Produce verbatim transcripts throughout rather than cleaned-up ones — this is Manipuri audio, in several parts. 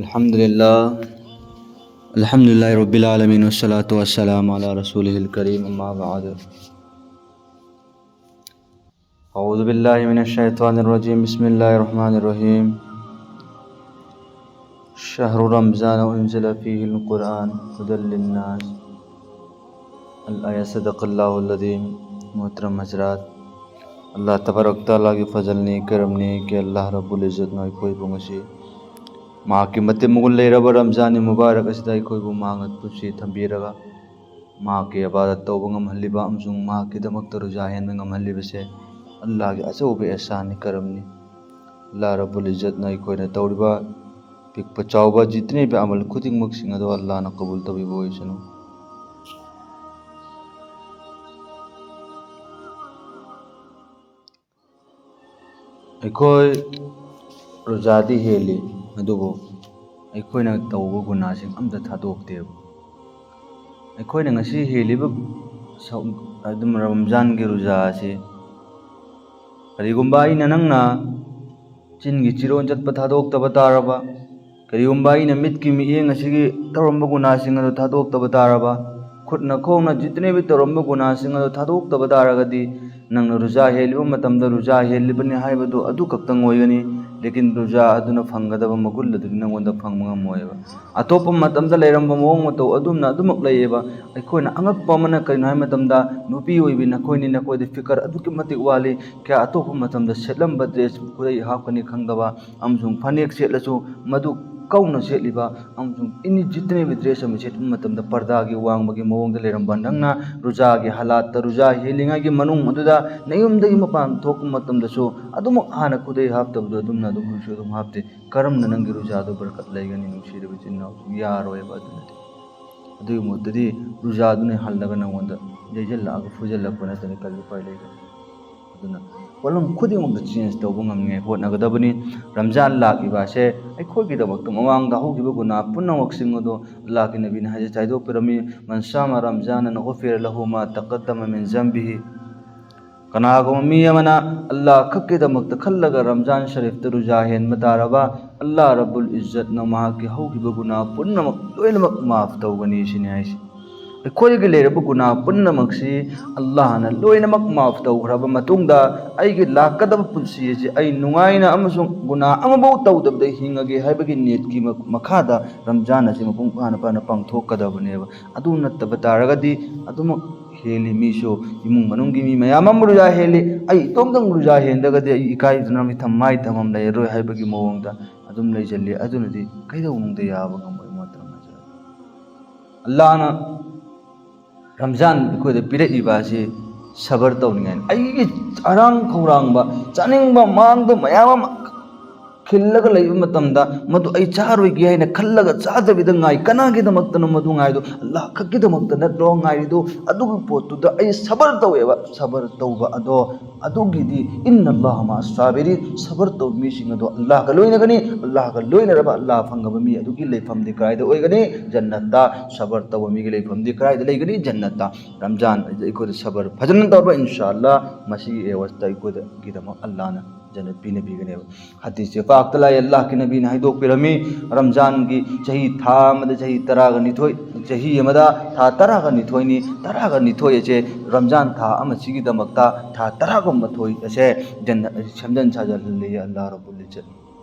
الحمد لله. الحمد لله رب العالمين، والصلاة والسلام على رسوله الكريم، أما بعد. أعوذ بالله من الشيطان الرجيم. بسم الله الرحمن الرحيم. شهر رمضان أنزل فيه القرآن هدى للناس. الآية. صدق الله العظيم. محترم حضرات، ꯑꯜꯂꯥꯍ ꯇꯕꯥꯔꯛ ꯇꯥꯂꯥꯒꯤ ꯐꯖꯜꯅꯤ, ꯀꯔꯝꯅꯤ ꯀꯤ ꯑꯜꯂꯥꯍ ꯔꯕꯨꯜ ꯏꯖꯠꯅ ꯑꯩꯈꯣꯏꯕꯨ ꯉꯁꯤ ꯃꯍꯥꯛꯀꯤ ꯃꯇꯤꯛ ꯃꯒꯨꯟ ꯂꯩꯔꯕ ꯔꯝꯖꯥꯟꯅꯤ ꯃꯨꯕꯥꯔꯛ ꯑꯁꯤꯗ ꯑꯩꯈꯣꯏꯕꯨ ꯃꯍꯥꯛꯅ ꯄꯨꯟꯁꯤ ꯊꯝꯕꯤꯔꯒ ꯃꯍꯥꯛꯀꯤ ꯏꯕꯥꯗꯠ ꯇꯧꯕ ꯉꯝꯍꯜꯂꯤꯕ ꯑꯃꯁꯨꯡ ꯃꯍꯥꯛꯀꯤꯗꯃꯛꯇ ꯔꯨꯖꯥ ꯍꯦꯟꯕ ꯉꯝꯍꯜꯂꯤꯕꯁꯦ ꯑꯜꯂꯥꯍꯒꯤ ꯑꯆꯧꯕ ꯑꯦꯍꯁꯥꯟꯅꯤ, ꯀꯔꯝꯅꯤ꯫ ꯑꯜꯂꯥꯍ ꯔꯕꯨꯜ ꯏꯖꯠꯅ ꯑꯩꯈꯣꯏꯅ ꯇꯧꯔꯤꯕ ꯄꯤꯛꯄ ꯆꯥꯎꯕ ꯖꯤꯇꯅꯦꯕꯤ ꯑꯃꯜ ꯈꯨꯗꯤꯡꯃꯛꯁꯤꯡ ꯑꯗꯣ ꯑꯜꯂꯥꯍꯅ ꯀꯕꯨꯜ ꯇꯧꯕꯤꯕ ꯑꯣꯏꯁꯅꯨ꯫ ꯑꯩꯈꯣꯏ ꯔꯣꯖꯥꯗꯤ ꯍꯦꯜꯂꯤ, ꯑꯗꯨꯕꯨ ꯑꯩꯈꯣꯏꯅ ꯇꯧꯕ ꯒꯨꯅꯥꯁꯤꯡ ꯑꯝꯇ ꯊꯥꯗꯣꯛꯇꯦꯕ꯫ ꯑꯩꯈꯣꯏꯅ ꯉꯁꯤ ꯍꯦꯜꯂꯤꯕ ꯁ-, ꯑꯗꯨꯝ ꯔꯝꯖꯥꯟꯒꯤ ꯔꯣꯖꯥ ꯑꯁꯤ ꯀꯔꯤꯒꯨꯝꯕ ꯑꯩꯅ ꯅꯪꯅ ꯆꯤꯟꯒꯤ ꯆꯤꯔꯣꯟ ꯆꯠꯄ ꯊꯥꯗꯣꯛꯇꯕ ꯇꯥꯔꯕ, ꯀꯔꯤꯒꯨꯝꯕ ꯑꯩꯅ ꯃꯤꯠꯀꯤ ꯃꯤꯠꯌꯦꯡ ꯑꯁꯤꯒꯤ ꯇꯧꯔꯝꯕ ꯒꯨꯅꯥꯁꯤꯡ ꯑꯗꯨ ꯊꯥꯗꯣꯛꯇꯕ ꯇꯥꯔꯕ, ꯈꯨꯠꯅ ꯈꯣꯡꯅ ꯖꯤꯇꯅꯦꯕꯤ ꯇꯧꯔꯝꯕ ꯒꯨꯅꯥꯁꯤꯡ ꯑꯗꯨ ꯊꯥꯗꯣꯛꯇꯕ ꯇꯥꯔꯒꯗꯤ, ꯅꯪꯅ ꯔꯨꯖꯥ ꯍꯦꯜꯂꯤꯕ ꯃꯇꯝꯗ ꯔꯨꯖꯥ ꯍꯦꯜꯂꯤꯕꯅꯤ ꯍꯥꯏꯕꯗꯨ ꯑꯗꯨ ꯈꯛꯇꯪ ꯑꯣꯏꯒꯅꯤ꯫ ꯂꯦꯀꯤꯟ ꯔꯨꯖꯥ ꯑꯗꯨꯅ ꯐꯪꯒꯗꯕ ꯃꯒꯨꯟ ꯑꯗꯨꯗꯤ ꯅꯪꯉꯣꯟꯗ ꯐꯪꯕ ꯉꯝꯃꯣꯏꯕ꯫ ꯑꯇꯣꯞꯄ ꯃꯇꯝꯗ ꯂꯩꯔꯝꯕ ꯃꯑꯣꯡ ꯃꯇꯧ ꯑꯗꯨꯝꯅ ꯑꯗꯨꯃꯛ ꯂꯩꯌꯦꯕ꯫ ꯑꯩꯈꯣꯏꯅ ꯑꯉꯛꯄ ꯑꯃꯅ ꯀꯔꯤꯅꯣ ꯍꯥꯏꯕ ꯃꯇꯝꯗ, ꯅꯨꯄꯤ ꯑꯣꯏꯕꯤ ꯅꯈꯣꯏꯅꯤ, ꯅꯈꯣꯏꯗ ꯐꯤꯀꯔ ꯑꯗꯨꯛꯀꯤ ꯃꯇꯤꯛ ꯋꯥꯠꯂꯤ꯫ ꯀꯌꯥ ꯑꯇꯣꯞꯄ ꯃꯇꯝꯗ ꯁꯦꯠꯂꯝꯕ ꯗ꯭ꯔꯦꯁ ꯈꯨꯗꯩ ꯍꯥꯞꯀꯅꯤ ꯈꯪꯗꯕ, ꯑꯃꯁꯨꯡ ꯐꯅꯦꯛ ꯁꯦꯠꯂꯁꯨ ꯃꯗꯨ ꯀꯧꯅ ꯁꯦꯠꯂꯤꯕ, ꯑꯃꯁꯨꯡ ꯑꯦꯅꯤ ꯖꯤꯇꯅꯦꯕꯤ ꯗ꯭ꯔꯦꯁ ꯑꯃ ꯁꯦꯠꯄ ꯃꯇꯝꯗ ꯄꯔꯗꯥꯒꯤ ꯋꯥꯡꯃꯒꯤ ꯃꯑꯣꯡꯗ ꯂꯩꯔꯝꯕ ꯅꯪꯅ ꯔꯨꯖꯥꯒꯤ ꯍꯥꯂꯥꯠꯇ, ꯔꯨꯖꯥ ꯍꯦꯜꯂꯤꯉꯩꯒꯤ ꯃꯅꯨꯡ ꯑꯗꯨꯗ ꯅꯌꯨꯝꯗꯒꯤ ꯃꯄꯥꯟ ꯊꯣꯛꯄ ꯃꯇꯝꯗꯁꯨ ꯑꯗꯨꯃꯛ ꯍꯥꯟꯅ ꯈꯨꯗꯩ ꯍꯥꯞꯇꯕꯗꯣ ꯑꯗꯨꯝꯅ ꯑꯗꯨꯝ ꯍꯧꯖꯤꯛꯁꯨ ꯑꯗꯨꯝ ꯍꯥꯞꯇꯦ꯫ ꯀꯔꯝꯅ ꯅꯪꯒꯤ ꯔꯨꯖꯥꯗꯨ ꯕꯔꯀꯠ ꯂꯩꯒꯅꯤ, ꯅꯨꯡꯁꯤꯔꯕ ꯏꯆꯤꯟ ꯏꯅꯥꯎꯁꯤꯡ? ꯌꯥꯔꯣꯏꯕ ꯑꯗꯨꯅꯗꯤ꯫ ꯑꯗꯨꯒꯤ ꯃꯍꯨꯠꯇꯗꯤ ꯔꯨꯖꯥꯗꯨꯅ ꯍꯜꯂꯒ ꯅꯉꯣꯟꯗ ꯌꯩꯁꯤꯜꯂꯛꯑꯒ ꯐꯨꯖꯤꯜꯂꯛꯄ ꯅꯠꯇꯅ ꯀꯔꯤ ꯎꯄꯥꯏ ꯂꯩꯒꯅꯤ? ꯑꯗꯨꯅ ꯄꯣꯠꯂꯝ ꯈꯨꯗꯤꯡꯃꯛꯇ ꯆꯦꯟꯖ ꯇꯧꯕ ꯉꯝꯅꯤꯡꯉꯥꯏ ꯍꯣꯠꯅꯒꯗꯕꯅꯤ꯫ ꯔꯝꯖꯥꯟ ꯂꯥꯛꯂꯤꯕ ꯑꯁꯦ ꯑꯩꯈꯣꯏꯒꯤꯗꯃꯛꯇ ꯃꯃꯥꯡꯗ ꯍꯧꯈꯤꯕ ꯒꯨꯅꯥ ꯄꯨꯝꯅꯃꯛꯁꯤꯡ ꯑꯗꯨ ꯑꯜꯂꯥꯍꯒꯤ ꯅꯕꯤꯅ ꯍꯥꯏꯖ ꯆꯥꯏꯗꯣꯛꯄꯤꯔꯝꯃꯤ, "ꯃꯟ ꯁꯥꯃ ꯔꯝꯖꯥꯅ ꯒꯨꯐꯤꯔ ꯂꯍꯨ ꯃꯥ ꯇꯀꯗꯃ ꯃꯤꯟ ꯖꯝꯕꯤꯍꯤ"꯫ ꯀꯅꯥꯒꯨꯝꯕ ꯃꯤ ꯑꯃꯅ ꯑꯜꯂꯥꯍ ꯈꯛꯀꯤꯗꯃꯛꯇ ꯈꯜꯂꯒ ꯔꯝꯖꯥꯟ ꯁꯔꯤꯐꯇ ꯔꯨꯖꯥ ꯍꯦꯟꯕ ꯇꯥꯔꯕ, ꯑꯜꯂꯥꯍ ꯔꯕꯨꯜ ꯏꯖꯠꯅ ꯃꯍꯥꯛꯀꯤ ꯍꯧꯈꯤꯕ ꯒꯨꯅꯥ ꯄꯨꯝꯅꯃꯛ ꯂꯣꯏꯅꯃꯛ ꯃꯥꯐ ꯇꯧꯒꯅꯤ ꯁꯤꯅꯤ ꯍꯥꯏꯁꯦ꯫ ꯑꯩꯈꯣꯏꯒꯤ ꯂꯩꯔꯕ ꯒꯨꯅꯥ ꯄꯨꯝꯅꯃꯛꯁꯤ ꯑꯜꯂꯥꯍꯅ ꯂꯣꯏꯅꯃꯛ ꯃꯥꯐ ꯇꯧꯈ꯭ꯔꯕ ꯃꯇꯨꯡꯗ ꯑꯩꯒꯤ ꯂꯥꯛꯀꯗꯕ ꯄꯨꯟꯁꯤ ꯑꯁꯤ ꯑꯩ ꯅꯨꯡꯉꯥꯏꯅ ꯑꯃꯁꯨꯡ ꯒꯨꯅꯥ ꯑꯃꯐꯥꯎ ꯇꯧꯗꯕꯗ ꯍꯤꯡꯉꯒꯦ ꯍꯥꯏꯕꯒꯤ ꯅꯤꯌꯠꯀꯤ ꯃ-, ꯃꯈꯥꯗ ꯔꯝꯖꯥꯟ ꯑꯁꯤ ꯃꯄꯨꯡ ꯐꯥꯅ ꯐꯥꯅ ꯄꯥꯡꯊꯣꯛꯀꯗꯕꯅꯦꯕ꯫ ꯑꯗꯨ ꯅꯠꯇꯕ ꯇꯥꯔꯒꯗꯤ ꯑꯗꯨꯃꯛ ꯍꯦꯜꯂꯤ ꯃꯤꯁꯨ, ꯏꯃꯨꯡ ꯃꯅꯨꯡꯒꯤ ꯃꯤ ꯃꯌꯥꯝ ꯑꯃ ꯔꯨꯖꯥ ꯍꯦꯜꯂꯤ, ꯑꯩ ꯏꯇꯣꯝꯇꯪ ꯔꯨꯖꯥ ꯍꯦꯟꯗ꯭ꯔꯒꯗꯤ ꯑꯩ ꯏꯀꯥꯏꯗꯨꯅ ꯃꯤꯊꯝ ꯃꯥꯏ ꯊꯝꯐꯝ ꯂꯩꯔꯔꯣꯏ ꯍꯥꯏꯕꯒꯤ ꯃꯑꯣꯡꯗ ꯑꯗꯨꯝ ꯂꯩꯁꯤꯜꯂꯤ꯫ ꯑꯗꯨꯅꯗꯤ ꯀꯩꯗꯧꯅꯨꯡꯗ ꯌꯥꯕ ꯉꯝꯃꯣꯏ ꯃꯣꯠꯇꯅ ꯍꯥꯏꯖꯔꯒꯦ꯫ ꯑꯜꯂꯥꯍꯅ ꯔꯝꯖꯥꯟ ꯑꯩꯈꯣꯏꯗ ꯄꯤꯔꯛꯏꯕ ꯑꯁꯤ ꯁꯕꯔ ꯇꯧꯅꯤꯡꯉꯥꯏꯅꯤ꯫ ꯑꯩꯒꯤ ꯑꯔꯥꯡ ꯈꯧꯔꯥꯡꯕ, ꯆꯥꯅꯤꯡꯕ ꯃꯥꯡꯗ ꯃꯌꯥꯝ ꯑꯃ ꯈꯤꯜꯂꯒ ꯂꯩꯕ ꯃꯇꯝꯗ ꯃꯗꯨ ꯑꯩ ꯆꯥꯔꯣꯏꯒꯦ ꯍꯥꯏꯅ ꯈꯜꯂꯒ ꯆꯥꯗꯕꯤꯗ ꯉꯥꯏ꯫ ꯀꯅꯥꯒꯤꯗꯃꯛꯇꯅꯣ ꯃꯗꯨ ꯉꯥꯏꯗꯣ? ꯑꯜꯂꯥꯍ ꯈꯛꯀꯤꯗꯃꯛꯇ ꯅꯠꯇ꯭ꯔꯣ ꯉꯥꯏꯔꯤꯗꯣ? ꯑꯗꯨꯒꯤ ꯄꯣꯠꯇꯨꯗ ꯑꯩ ꯁꯕꯔ ꯇꯧꯋꯦꯕ꯫ ꯁꯕꯔ ꯇꯧꯕ ꯑꯗꯣ, ꯑꯗꯨꯒꯤꯗꯤ ꯏꯟꯅ ꯑꯜꯂꯥꯍ ꯃꯥ ꯁꯥꯕꯤꯔꯤ, ꯁꯕꯔ ꯇꯧꯕ ꯃꯤꯁꯤꯡ ꯑꯗꯣ ꯑꯜꯂꯥꯍꯒ ꯂꯣꯏꯅꯒꯅꯤ꯫ ꯑꯜꯂꯥꯍꯒ ꯂꯣꯏꯅꯔꯕ, ꯑꯜꯂꯥꯍ ꯐꯪꯉꯕ ꯃꯤ ꯑꯗꯨꯒꯤ ꯂꯩꯐꯝꯗꯤ ꯀꯗꯥꯏꯗ ꯑꯣꯏꯒꯅꯤ? ꯖꯟꯅꯠꯇ꯫ ꯁꯕꯔ ꯇꯧꯕ ꯃꯤꯒꯤ ꯂꯩꯐꯝꯗꯤ ꯀꯗꯥꯏꯗ ꯂꯩꯒꯅꯤ? ꯖꯟꯅꯠꯇ꯫ ꯔꯝꯖꯥꯟ ꯑꯩꯈꯣꯏꯗ ꯁꯕꯔ ꯐꯖꯅ ꯇꯧꯔꯕ, ꯏꯟꯁꯥ ꯑꯜꯂꯥꯍ ꯃꯁꯤꯒꯤ ꯑꯦꯋꯥꯔꯗ ꯑꯩꯈꯣꯏꯗꯒꯤꯗꯃꯛ ꯑꯜꯂꯥꯍꯅ ꯖꯟꯅꯠ ꯄꯤꯅꯕꯤꯒꯅꯦꯕ꯫ ꯍꯗꯤꯁ ꯄꯥꯛꯇ ꯂꯥꯛꯏ, ꯑꯜꯂꯥꯍꯀꯤ ꯅꯕꯤꯅ ꯍꯥꯏꯗꯣꯛꯄꯤꯔꯝꯃꯤ, ꯔꯝꯖꯥꯟꯒꯤ ꯆꯍꯤ ꯊꯥ ꯑꯃꯗ ꯆꯍꯤ ꯇꯔꯥꯒ ꯅꯤꯊꯣꯏ, ꯆꯍꯤ ꯑꯃꯗ ꯊꯥ ꯇꯔꯥꯒ ꯅꯤꯊꯣꯏꯅꯤ꯫ ꯇꯔꯥꯒ ꯅꯤꯊꯣꯏ ꯑꯁꯦ ꯔꯝꯖꯥꯟ ꯊꯥ ꯑꯃꯁꯤꯒꯤꯗꯃꯛꯇ ꯊꯥ ꯇꯔꯥꯒ ꯃꯥꯊꯣꯏ ꯑꯁꯦ ꯖꯟꯅ-, ꯁꯦꯝꯖꯤꯟ ꯁꯥꯖꯤꯜꯍꯜꯂꯤ ꯑꯜꯂꯥꯍ ꯔꯕꯨꯜ ꯏꯖꯠ꯫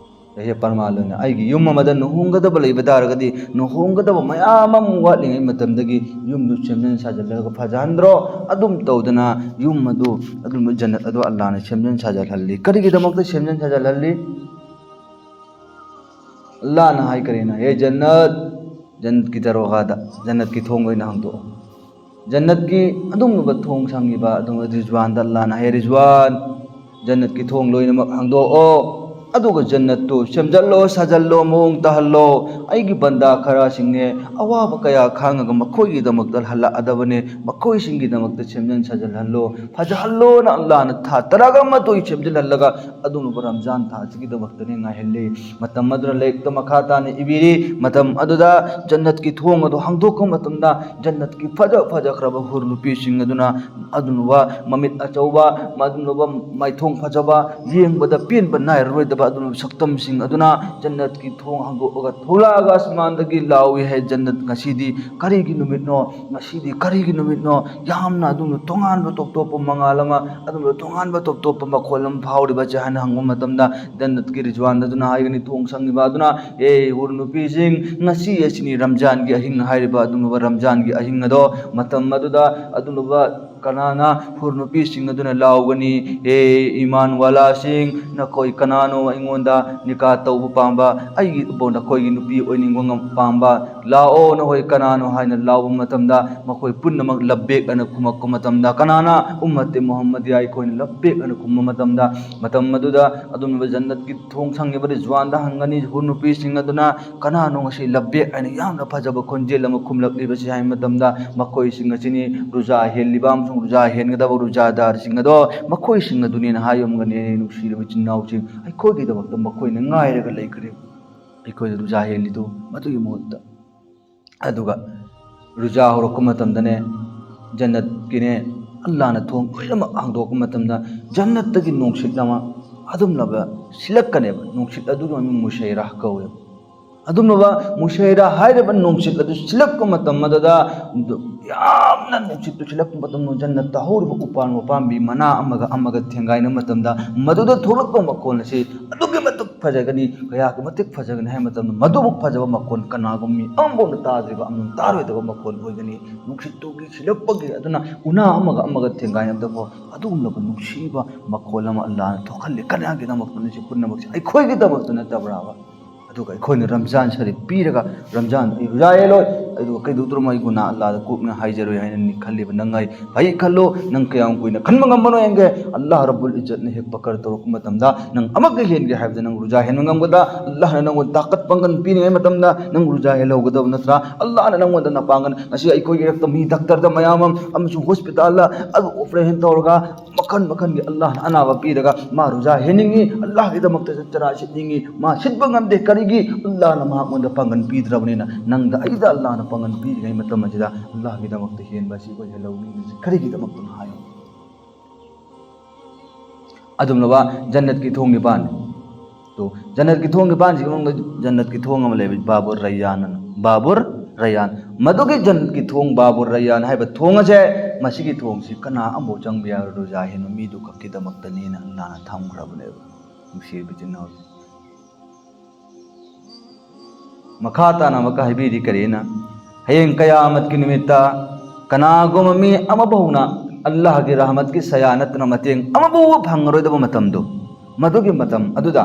ꯑꯩꯁꯦ ꯄ꯭ꯔꯃꯥꯟ ꯑꯣꯏꯅ ꯑꯩꯒꯤ ꯌꯨꯝ ꯑꯃꯗ ꯂꯨꯍꯣꯡꯒꯗꯕ ꯂꯩꯕ ꯇꯥꯔꯒꯗꯤ, ꯂꯨꯍꯣꯡꯒꯗꯕ ꯃꯌꯥꯝ ꯑꯃ ꯋꯥꯠꯂꯤꯉꯩ ꯃꯇꯝꯗꯒꯤ ꯌꯨꯝꯗꯨ ꯁꯦꯝꯖꯤꯟ ꯁꯥꯖꯤꯜꯂꯒ ꯐꯖꯍꯟꯗ꯭ꯔꯣ? ꯑꯗꯨꯝ ꯇꯧꯗꯅ ꯌꯨꯝ ꯑꯗꯨ ꯑꯗꯨꯝꯕ ꯖꯟꯅꯠ ꯑꯗꯨ ꯑꯜꯂꯥꯍꯅ ꯁꯦꯝꯖꯤꯟ ꯁꯥꯖꯤꯜꯍꯜꯂꯤ꯫ ꯀꯔꯤꯒꯤꯗꯃꯛꯇ ꯁꯦꯝꯖꯤꯟ ꯁꯥꯖꯤꯜꯍꯜꯂꯤ? ꯑꯜꯂꯥꯍꯅ ꯍꯥꯏ ꯀꯔꯤꯅꯣ? "ꯍꯦ ꯖꯟꯅꯠ, ꯖꯟꯅꯠꯀꯤ ꯗꯔꯋꯥꯖꯥꯗ, ꯖꯟꯅꯠꯀꯤ ꯊꯣꯡ ꯂꯣꯏꯅ ꯍꯥꯡꯗꯣꯛꯑꯣ"꯫ ꯖꯟꯅꯠꯀꯤ ꯑꯗꯨꯒꯨꯝꯂꯕ ꯊꯣꯡ ꯁꯪꯉꯤꯕ ꯑꯗꯨꯒꯨꯝꯕ ꯔꯤꯖꯋꯥꯟꯗ ꯑꯜꯂꯥꯍꯅ ꯍꯥꯏ, "ꯔꯤꯖꯋꯥꯟ, ꯖꯟꯅꯠꯀꯤ ꯊꯣꯡ ꯂꯣꯏꯅꯃꯛ ꯍꯥꯡꯗꯣꯛꯑꯣ, ꯑꯗꯨꯒ ꯖꯟꯅꯠꯇꯨ ꯁꯦꯝꯖꯜꯂꯣ, ꯁꯥꯖꯜꯂꯣ, ꯃꯑꯣꯡ ꯇꯥꯍꯜꯂꯣ꯫ ꯑꯩꯒꯤ ꯕꯟꯗꯥ ꯈꯔꯁꯤꯡꯅꯦ, ꯑꯋꯥꯕ ꯀꯌꯥ ꯈꯥꯡꯉꯒ ꯃꯈꯣꯏꯒꯤꯗꯃꯛꯇ ꯍꯜꯂꯛꯑꯗꯕꯅꯦ, ꯃꯈꯣꯏꯁꯤꯡꯒꯤꯗꯃꯛꯇ ꯁꯦꯝꯖꯤꯟ ꯁꯥꯖꯜꯍꯜꯂꯣ, ꯐꯖꯍꯜꯂꯣꯅ" ꯑꯜꯂꯥꯍꯅ ꯊꯥ ꯇꯔꯥꯒ ꯃꯥꯊꯣꯏ ꯁꯦꯝꯖꯤꯜꯍꯜꯂꯒ ꯑꯗꯨꯒꯨꯝꯂꯕ ꯔꯝꯖꯥꯟ ꯊꯥ ꯑꯁꯤꯒꯤꯗꯃꯛꯇꯅꯦ ꯉꯥꯏꯍꯜꯂꯤ꯫ ꯃꯇꯝ ꯑꯗꯨꯗ ꯂꯥꯏꯔꯤꯛꯇ ꯃꯈꯥ ꯇꯥꯅ ꯏꯕꯤꯔꯤ, ꯃꯇꯝ ꯑꯗꯨꯗ ꯖꯟꯅꯠꯀꯤ ꯊꯣꯡ ꯑꯗꯨ ꯍꯥꯡꯗꯣꯛꯄ ꯃꯇꯝꯗ ꯖꯟꯅꯠꯀꯤ ꯐꯖ ꯐꯖꯈ꯭ꯔꯕ ꯍꯨꯔ ꯅꯨꯄꯤꯁꯤꯡ ꯑꯗꯨꯅ ꯑꯗꯨꯒꯨꯝꯂꯕ ꯃꯃꯤꯠ ꯑꯆꯧꯕ, ꯑꯗꯨꯒꯨꯝꯂꯕ ꯃꯥꯏꯊꯣꯡ ꯐꯖꯕ, ꯌꯦꯡꯕꯗ ꯄꯦꯟꯕ ꯅꯥꯏꯔꯔꯣꯏꯗꯕ ꯑꯗꯨꯝ ꯁꯛꯇꯝꯁꯤꯡ ꯑꯗꯨꯅ ꯖꯟꯅꯠꯀꯤ ꯊꯣꯡ ꯍꯥꯡꯗꯣꯛꯂꯒ ꯊꯣꯛꯂꯛꯑꯒ ꯑꯁꯃꯥꯟꯗꯒꯤ ꯂꯥꯎꯏ ꯍꯥꯏ, "ꯖꯟꯅꯠ, ꯉꯁꯤꯗꯤ ꯀꯔꯤꯒꯤ ꯅꯨꯃꯤꯠꯅꯣ? ꯉꯁꯤꯗꯤ ꯀꯔꯤꯒꯤ ꯅꯨꯃꯤꯠꯅꯣ?" ꯌꯥꯝꯅ ꯑꯗꯨꯝꯅ ꯇꯣꯉꯥꯟꯕ ꯇꯣꯞ ꯇꯣꯞꯄ ꯃꯉꯥꯜ ꯑꯃ, ꯑꯗꯨꯝꯅ ꯇꯣꯉꯥꯟꯕ ꯇꯣꯞ ꯇꯣꯞꯄ ꯃꯈꯣꯜ ꯑꯃ ꯐꯥꯎꯔꯤꯕꯁꯦ ꯍꯥꯏꯅ ꯍꯪꯕ ꯃꯇꯝꯗ, ꯖꯟꯅꯠꯀꯤ ꯔꯤꯖꯋꯥꯟ ꯑꯗꯨꯅ ꯍꯥꯏꯒꯅꯤ, ꯊꯣꯡ ꯁꯪꯉꯤꯕ ꯑꯗꯨꯅ, "ꯑꯦ ꯍꯨꯔ ꯅꯨꯄꯤꯁꯤꯡ, ꯉꯁꯤ ꯑꯁꯤꯅꯤ ꯔꯝꯖꯥꯟꯒꯤ ꯑꯍꯤꯡ ꯍꯥꯏꯔꯤꯕ ꯑꯗꯨꯒꯨꯝꯂꯕ ꯔꯝꯖꯥꯟꯒꯤ ꯑꯍꯤꯡ ꯑꯗꯣ, ꯃꯇꯝ ꯑꯗꯨꯗ ꯑꯗꯨꯒꯨꯝꯂꯕ ꯀꯅꯥꯅ ꯍꯨꯔ ꯅꯨꯄꯤꯁꯤꯡ ꯑꯗꯨꯅ ꯂꯥꯎꯒꯅꯤ, 'ꯑꯦ ꯏꯃꯥꯟ ꯋꯥꯂꯥꯁꯤꯡ, ꯅꯈꯣꯏ ꯀꯅꯥꯅꯣ ꯑꯩꯉꯣꯟꯗ ꯅꯤꯀꯥ ꯇꯧꯕ ꯄꯥꯝꯕ, ꯑꯩꯒꯤ ꯅꯈꯣꯏꯒꯤ ꯅꯨꯄꯤ ꯑꯣꯏꯅꯤꯡꯕ ꯉꯝ-, ꯄꯥꯝꯕ? ꯂꯥꯛꯑꯣ, ꯅꯈꯣꯏ ꯀꯅꯥꯅꯣ?' ꯍꯥꯏꯅ ꯂꯥꯎꯕ ꯃꯇꯝꯗ, ꯃꯈꯣꯏ ꯄꯨꯝꯅꯃꯛ ꯂꯕꯦꯛ ꯑꯅ ꯈꯨꯝꯃꯛꯄ ꯃꯇꯝꯗ, ꯀꯅꯥꯅ ꯎꯝꯃꯠꯇꯦ ꯃꯨꯍꯝꯃꯗꯤꯌꯥ ꯑꯩꯈꯣꯏꯅ ꯂꯕꯦꯛ ꯑꯅ ꯈꯨꯝꯕ ꯃꯇꯝꯗ, ꯃꯇꯝ ꯑꯗꯨꯗ ꯑꯗꯨꯒꯨꯝꯂꯕ ꯖꯟꯅꯠꯀꯤ ꯊꯣꯡ ꯁꯪꯉꯤꯕ ꯔꯤꯖꯋꯥꯟꯗ ꯍꯪꯒꯅꯤ, ꯍꯨꯔ ꯅꯨꯄꯤꯁꯤꯡ ꯑꯗꯨꯅ, "ꯀꯅꯥꯅꯣ ꯉꯁꯤ ꯂꯕꯦꯛ ꯍꯥꯏꯅ ꯌꯥꯝꯅ ꯐꯖꯕ ꯈꯣꯟꯖꯦꯜ ꯑꯃ ꯈꯨꯝꯂꯛꯂꯤꯕꯁꯤ?" ꯍꯥꯏꯕ ꯃꯇꯝꯗ, ꯃꯈꯣꯏꯁꯤꯡ ꯑꯁꯤꯅꯤ ꯔꯨꯖꯥ ꯍꯦꯜꯂꯤꯕ ꯑꯃꯁꯨꯡ ꯔꯨꯖꯥ ꯍꯦꯟꯒꯗꯕ ꯔꯨꯖꯥꯗꯥꯔꯁꯤꯡ ꯑꯗꯣ, ꯃꯈꯣꯏꯁꯤꯡ ꯑꯗꯨꯅꯦꯅ ꯍꯥꯏꯔꯝꯒꯅꯤ, ꯅꯨꯡꯁꯤꯔꯕ ꯏꯆꯤꯟ ꯏꯅꯥꯎꯁꯤꯡ, ꯑꯩꯈꯣꯏꯒꯤꯗꯃꯛꯇ ꯃꯈꯣꯏꯅ ꯉꯥꯏꯔꯒ ꯂꯩꯈ꯭ꯔꯦ꯫ ꯑꯩꯈꯣꯏꯅ ꯔꯨꯖꯥ ꯍꯦꯜꯂꯤꯗꯨ ꯃꯗꯨꯒꯤ ꯃꯍꯨꯠꯇ꯫ ꯑꯗꯨꯒ ꯔꯨꯖꯥ ꯍꯧꯔꯛꯄ ꯃꯇꯝꯗꯅꯦ, ꯖꯟꯅꯠꯀꯤꯅꯦ, ꯑꯜꯂꯥꯍꯅ ꯊꯣꯡ ꯂꯣꯏꯅꯃꯛ ꯍꯥꯡꯗꯣꯛꯄ ꯃꯇꯝꯗ, ꯖꯟꯅꯠꯇꯒꯤ ꯅꯨꯡꯁꯤꯠ ꯑꯃ ꯑꯗꯨꯝꯂꯕ ꯁꯤꯜꯂꯛꯀꯅꯦꯕ꯫ ꯅꯨꯡꯁꯤꯠ ꯑꯗꯨꯒꯤ ꯃꯃꯤꯡ ꯃꯨꯁꯩꯔꯥ ꯀꯧꯋꯦꯕ꯫ ꯑꯗꯨꯝꯂꯕ ꯃꯨꯁꯩꯔꯥ ꯍꯥꯏꯔꯤꯕ ꯅꯨꯡꯁꯤꯠ ꯑꯗꯨ ꯁꯤꯜꯂꯛꯄ ꯃꯇꯝ ꯑꯗꯨꯗ, ꯌꯥꯝꯅ ꯅꯨꯡꯁꯤꯠꯇꯨ ꯁꯤꯜꯂꯛꯄ ꯃꯇꯝꯗ, ꯖꯟꯅꯠꯇ ꯍꯧꯔꯤꯕ ꯎꯄꯥꯜ ꯋꯥꯄꯥꯝꯕꯤ ꯃꯅꯥ ꯑꯃꯒ ꯑꯃꯒ ꯊꯦꯡꯒꯥꯏꯅꯕ ꯃꯇꯝꯗ, ꯃꯗꯨꯗ ꯊꯣꯛꯂꯛꯄ ꯃꯈꯣꯜ ꯑꯁꯤ ꯑꯗꯨꯛꯀꯤ ꯃꯇꯤꯛ ꯐꯖꯒꯅꯤ, ꯀꯌꯥꯒꯤ ꯃꯇꯤꯛ ꯐꯖꯒꯅꯤ ꯍꯥꯏꯕ ꯃꯇꯝꯗ, ꯃꯗꯨꯃꯨꯛ ꯐꯖꯕ ꯃꯈꯣꯜ ꯀꯅꯥꯒꯨꯝꯕ ꯃꯤ ꯑꯃꯐꯥꯎꯅ ꯇꯥꯗ꯭ꯔꯤꯕ, ꯑꯃꯃꯝ ꯇꯥꯔꯣꯏꯗꯕ ꯃꯈꯣꯜ ꯑꯣꯏꯒꯅꯤ꯫ ꯅꯨꯡꯁꯤꯠꯇꯨꯒꯤ ꯁꯤꯜꯂꯛꯄꯒꯤ ꯑꯗꯨꯅ ꯎꯅꯥ ꯑꯃꯒ ꯑꯃꯒ ꯊꯦꯡꯒꯥꯏꯅꯕꯗꯀꯣ, ꯑꯗꯨꯒꯨꯝꯂꯕ ꯅꯨꯡꯁꯤꯕ ꯃꯈꯣꯜ ꯑꯃ ꯑꯜꯂꯥꯍꯅ ꯊꯣꯛꯍꯜꯂꯤ꯫ ꯀꯅꯥꯒꯤꯗꯃꯛꯇꯅꯣ ꯁꯤ ꯄꯨꯝꯅꯃꯛꯁꯦ? ꯑꯩꯈꯣꯏꯒꯤꯗꯃꯛꯇ ꯅꯠꯇꯕ꯭ꯔꯥꯕ? ꯑꯗꯨꯒ ꯑꯩꯈꯣꯏꯅ ꯔꯝꯖꯥꯟ ꯁꯔꯤꯐ ꯄꯤꯔꯒ, "ꯔꯝꯖꯥꯟ ꯑꯩ ꯔꯨꯖꯥ ꯍꯦꯜꯂꯣꯏ, ꯑꯗꯨꯒ ꯀꯩꯗꯧꯗ꯭ꯔꯣꯃ ꯑꯩ ꯒꯨꯅꯥ ꯑꯜꯂꯥꯍꯗ ꯀꯣꯛꯅ ꯍꯥꯏꯖꯔꯣꯏ" ꯍꯥꯏꯅ ꯅꯤ ꯈꯜꯂꯤꯕ ꯅꯪ ꯑꯩ ꯐꯩ ꯈꯜꯂꯣ, ꯅꯪ ꯀꯌꯥꯝ ꯀꯨꯏꯅ ꯈꯟꯕ ꯉꯝꯕꯅꯣ ꯌꯦꯡꯒꯦ꯫ ꯑꯜꯂꯥꯍ ꯔꯕꯨꯜ ꯏꯖꯠꯅ ꯍꯦꯛ ꯄꯀꯔ ꯇꯧꯔꯛꯄ ꯃꯇꯝꯗ, ꯅꯪ ꯑꯃꯨꯛꯀ ꯍꯦꯟꯒꯦ ꯍꯥꯏꯕꯗ ꯅꯪ ꯔꯨꯖꯥ ꯍꯦꯟꯕ ꯉꯝꯒꯗ꯭ꯔꯥ? ꯑꯜꯂꯥꯍꯅ ꯅꯪꯉꯣꯟꯗ ꯇꯥꯀꯠ ꯄꯥꯡꯒꯜ ꯄꯤꯔꯤꯉꯩ ꯃꯇꯝꯗ ꯅꯪ ꯔꯨꯖꯥ ꯍꯦꯜꯍꯧꯒꯗꯕ ꯅꯠꯇ꯭ꯔꯥ? ꯑꯜꯂꯥꯍꯅ ꯅꯪꯉꯣꯟꯗ ꯅꯄꯥꯡꯒꯜ, ꯉꯁꯤ ꯑꯩꯈꯣꯏꯒꯤ ꯏꯔꯛꯇ ꯃꯤ ꯗꯥꯛꯇꯔꯗ ꯃꯌꯥꯝ ꯑꯃ ꯑꯃꯁꯨꯡ ꯍꯣꯁꯄꯤꯇꯥꯜꯗ ꯑꯗꯨ ꯑꯣꯄꯔꯦꯁꯟ ꯇꯧꯔꯒ ꯃꯈꯟ ꯃꯈꯟꯒꯤ ꯑꯜꯂꯥꯍꯅ ꯑꯅꯥꯕ ꯄꯤꯔꯒ ꯃꯥ ꯔꯨꯖꯥ ꯍꯦꯟꯅꯤꯡꯉꯤ, ꯑꯜꯂꯥꯍꯒꯤꯗꯃꯛꯇ ꯆꯔꯥ ꯁꯤꯠꯅꯤꯡꯉꯤ, ꯃꯥ ꯁꯤꯠꯄ ꯉꯝꯗꯦ꯫ ꯀꯔꯤꯒꯤ? ꯑꯜꯂꯥꯍꯅ ꯃꯍꯥꯛꯉꯣꯟꯗ ꯄꯥꯡꯒꯜ ꯄꯤꯗ꯭ꯔꯕꯅꯤꯅ꯫ ꯅꯪꯗ ꯑꯩꯗ ꯑꯜꯂꯥꯍꯅ ꯄꯥꯡꯒꯜ ꯄꯤꯔꯤꯉꯩ ꯃꯇꯝ ꯑꯁꯤꯗ ꯑꯜꯂꯥꯍꯒꯤꯗꯃꯛꯇ ꯍꯦꯟꯕ ꯑꯁꯤ ꯑꯩꯈꯣꯏ ꯍꯦꯜꯍꯧꯅꯤꯡꯉꯤꯁꯤ ꯀꯔꯤꯒꯤꯗꯃꯛꯇꯅꯣ ꯍꯥꯏꯌꯨ꯫ ꯑꯗꯨꯝꯂꯕ ꯖꯟꯅꯠꯀꯤ ꯊꯣꯡ ꯅꯤꯄꯥꯟ꯫ ꯇꯣ, ꯖꯟꯅꯠꯀꯤ ꯊꯣꯡꯒꯤ ꯃꯄꯥꯟꯁꯤꯒꯤ ꯃꯅꯨꯡꯗ ꯖꯟꯅꯠꯀꯤ ꯊꯣꯡ ꯑꯃ ꯂꯩꯕ, ꯕꯥꯕꯨꯔ ꯔꯩꯌꯥꯟ ꯑꯅ, ꯕꯥꯕꯨꯔ ꯔꯩꯌꯥꯟ꯫ ꯃꯗꯨꯒꯤ ꯖꯟꯅꯠꯀꯤ ꯊꯣꯡ, ꯕꯥꯕꯨꯔ ꯔꯩꯌꯥꯟ ꯍꯥꯏꯕ ꯊꯣꯡ ꯑꯁꯦ, ꯃꯁꯤꯒꯤ ꯊꯣꯡꯁꯤ ꯀꯅꯥ ꯑꯃꯐꯥꯎ ꯆꯪꯕ ꯌꯥꯔꯣꯏ, ꯔꯣꯖꯥ ꯍꯦꯟꯕ ꯃꯤꯗꯨ ꯈꯛꯀꯤꯗꯃꯛꯇꯅꯦꯅ ꯑꯜꯂꯥꯍꯅ ꯊꯝꯈ꯭ꯔꯕꯅꯦꯕ꯫ ꯅꯨꯡꯁꯤꯕ ꯏꯆꯤꯟ ꯏꯅꯥꯎ, ꯃꯈꯥ ꯇꯥꯅ ꯑꯃꯨꯛꯀ ꯍꯥꯏꯕꯤꯔꯤ ꯀꯔꯤꯅ, ꯍꯌꯦꯡ ꯀꯌꯥꯃꯠꯀꯤ ꯅꯨꯃꯤꯠꯇ ꯀꯅꯥꯒꯨꯝꯕ ꯃꯤ ꯑꯃꯐꯥꯎꯅ ꯑꯜꯂꯥꯍꯒꯤ ꯔꯍꯃꯠꯀꯤ ꯁꯌꯥ ꯅꯠꯇꯅ ꯃꯇꯦꯡ ꯑꯃꯐꯥꯎꯕ ꯐꯪꯉꯔꯣꯏꯗꯕ ꯃꯇꯝꯗꯣ, ꯃꯗꯨꯒꯤ ꯃꯇꯝ ꯑꯗꯨꯗ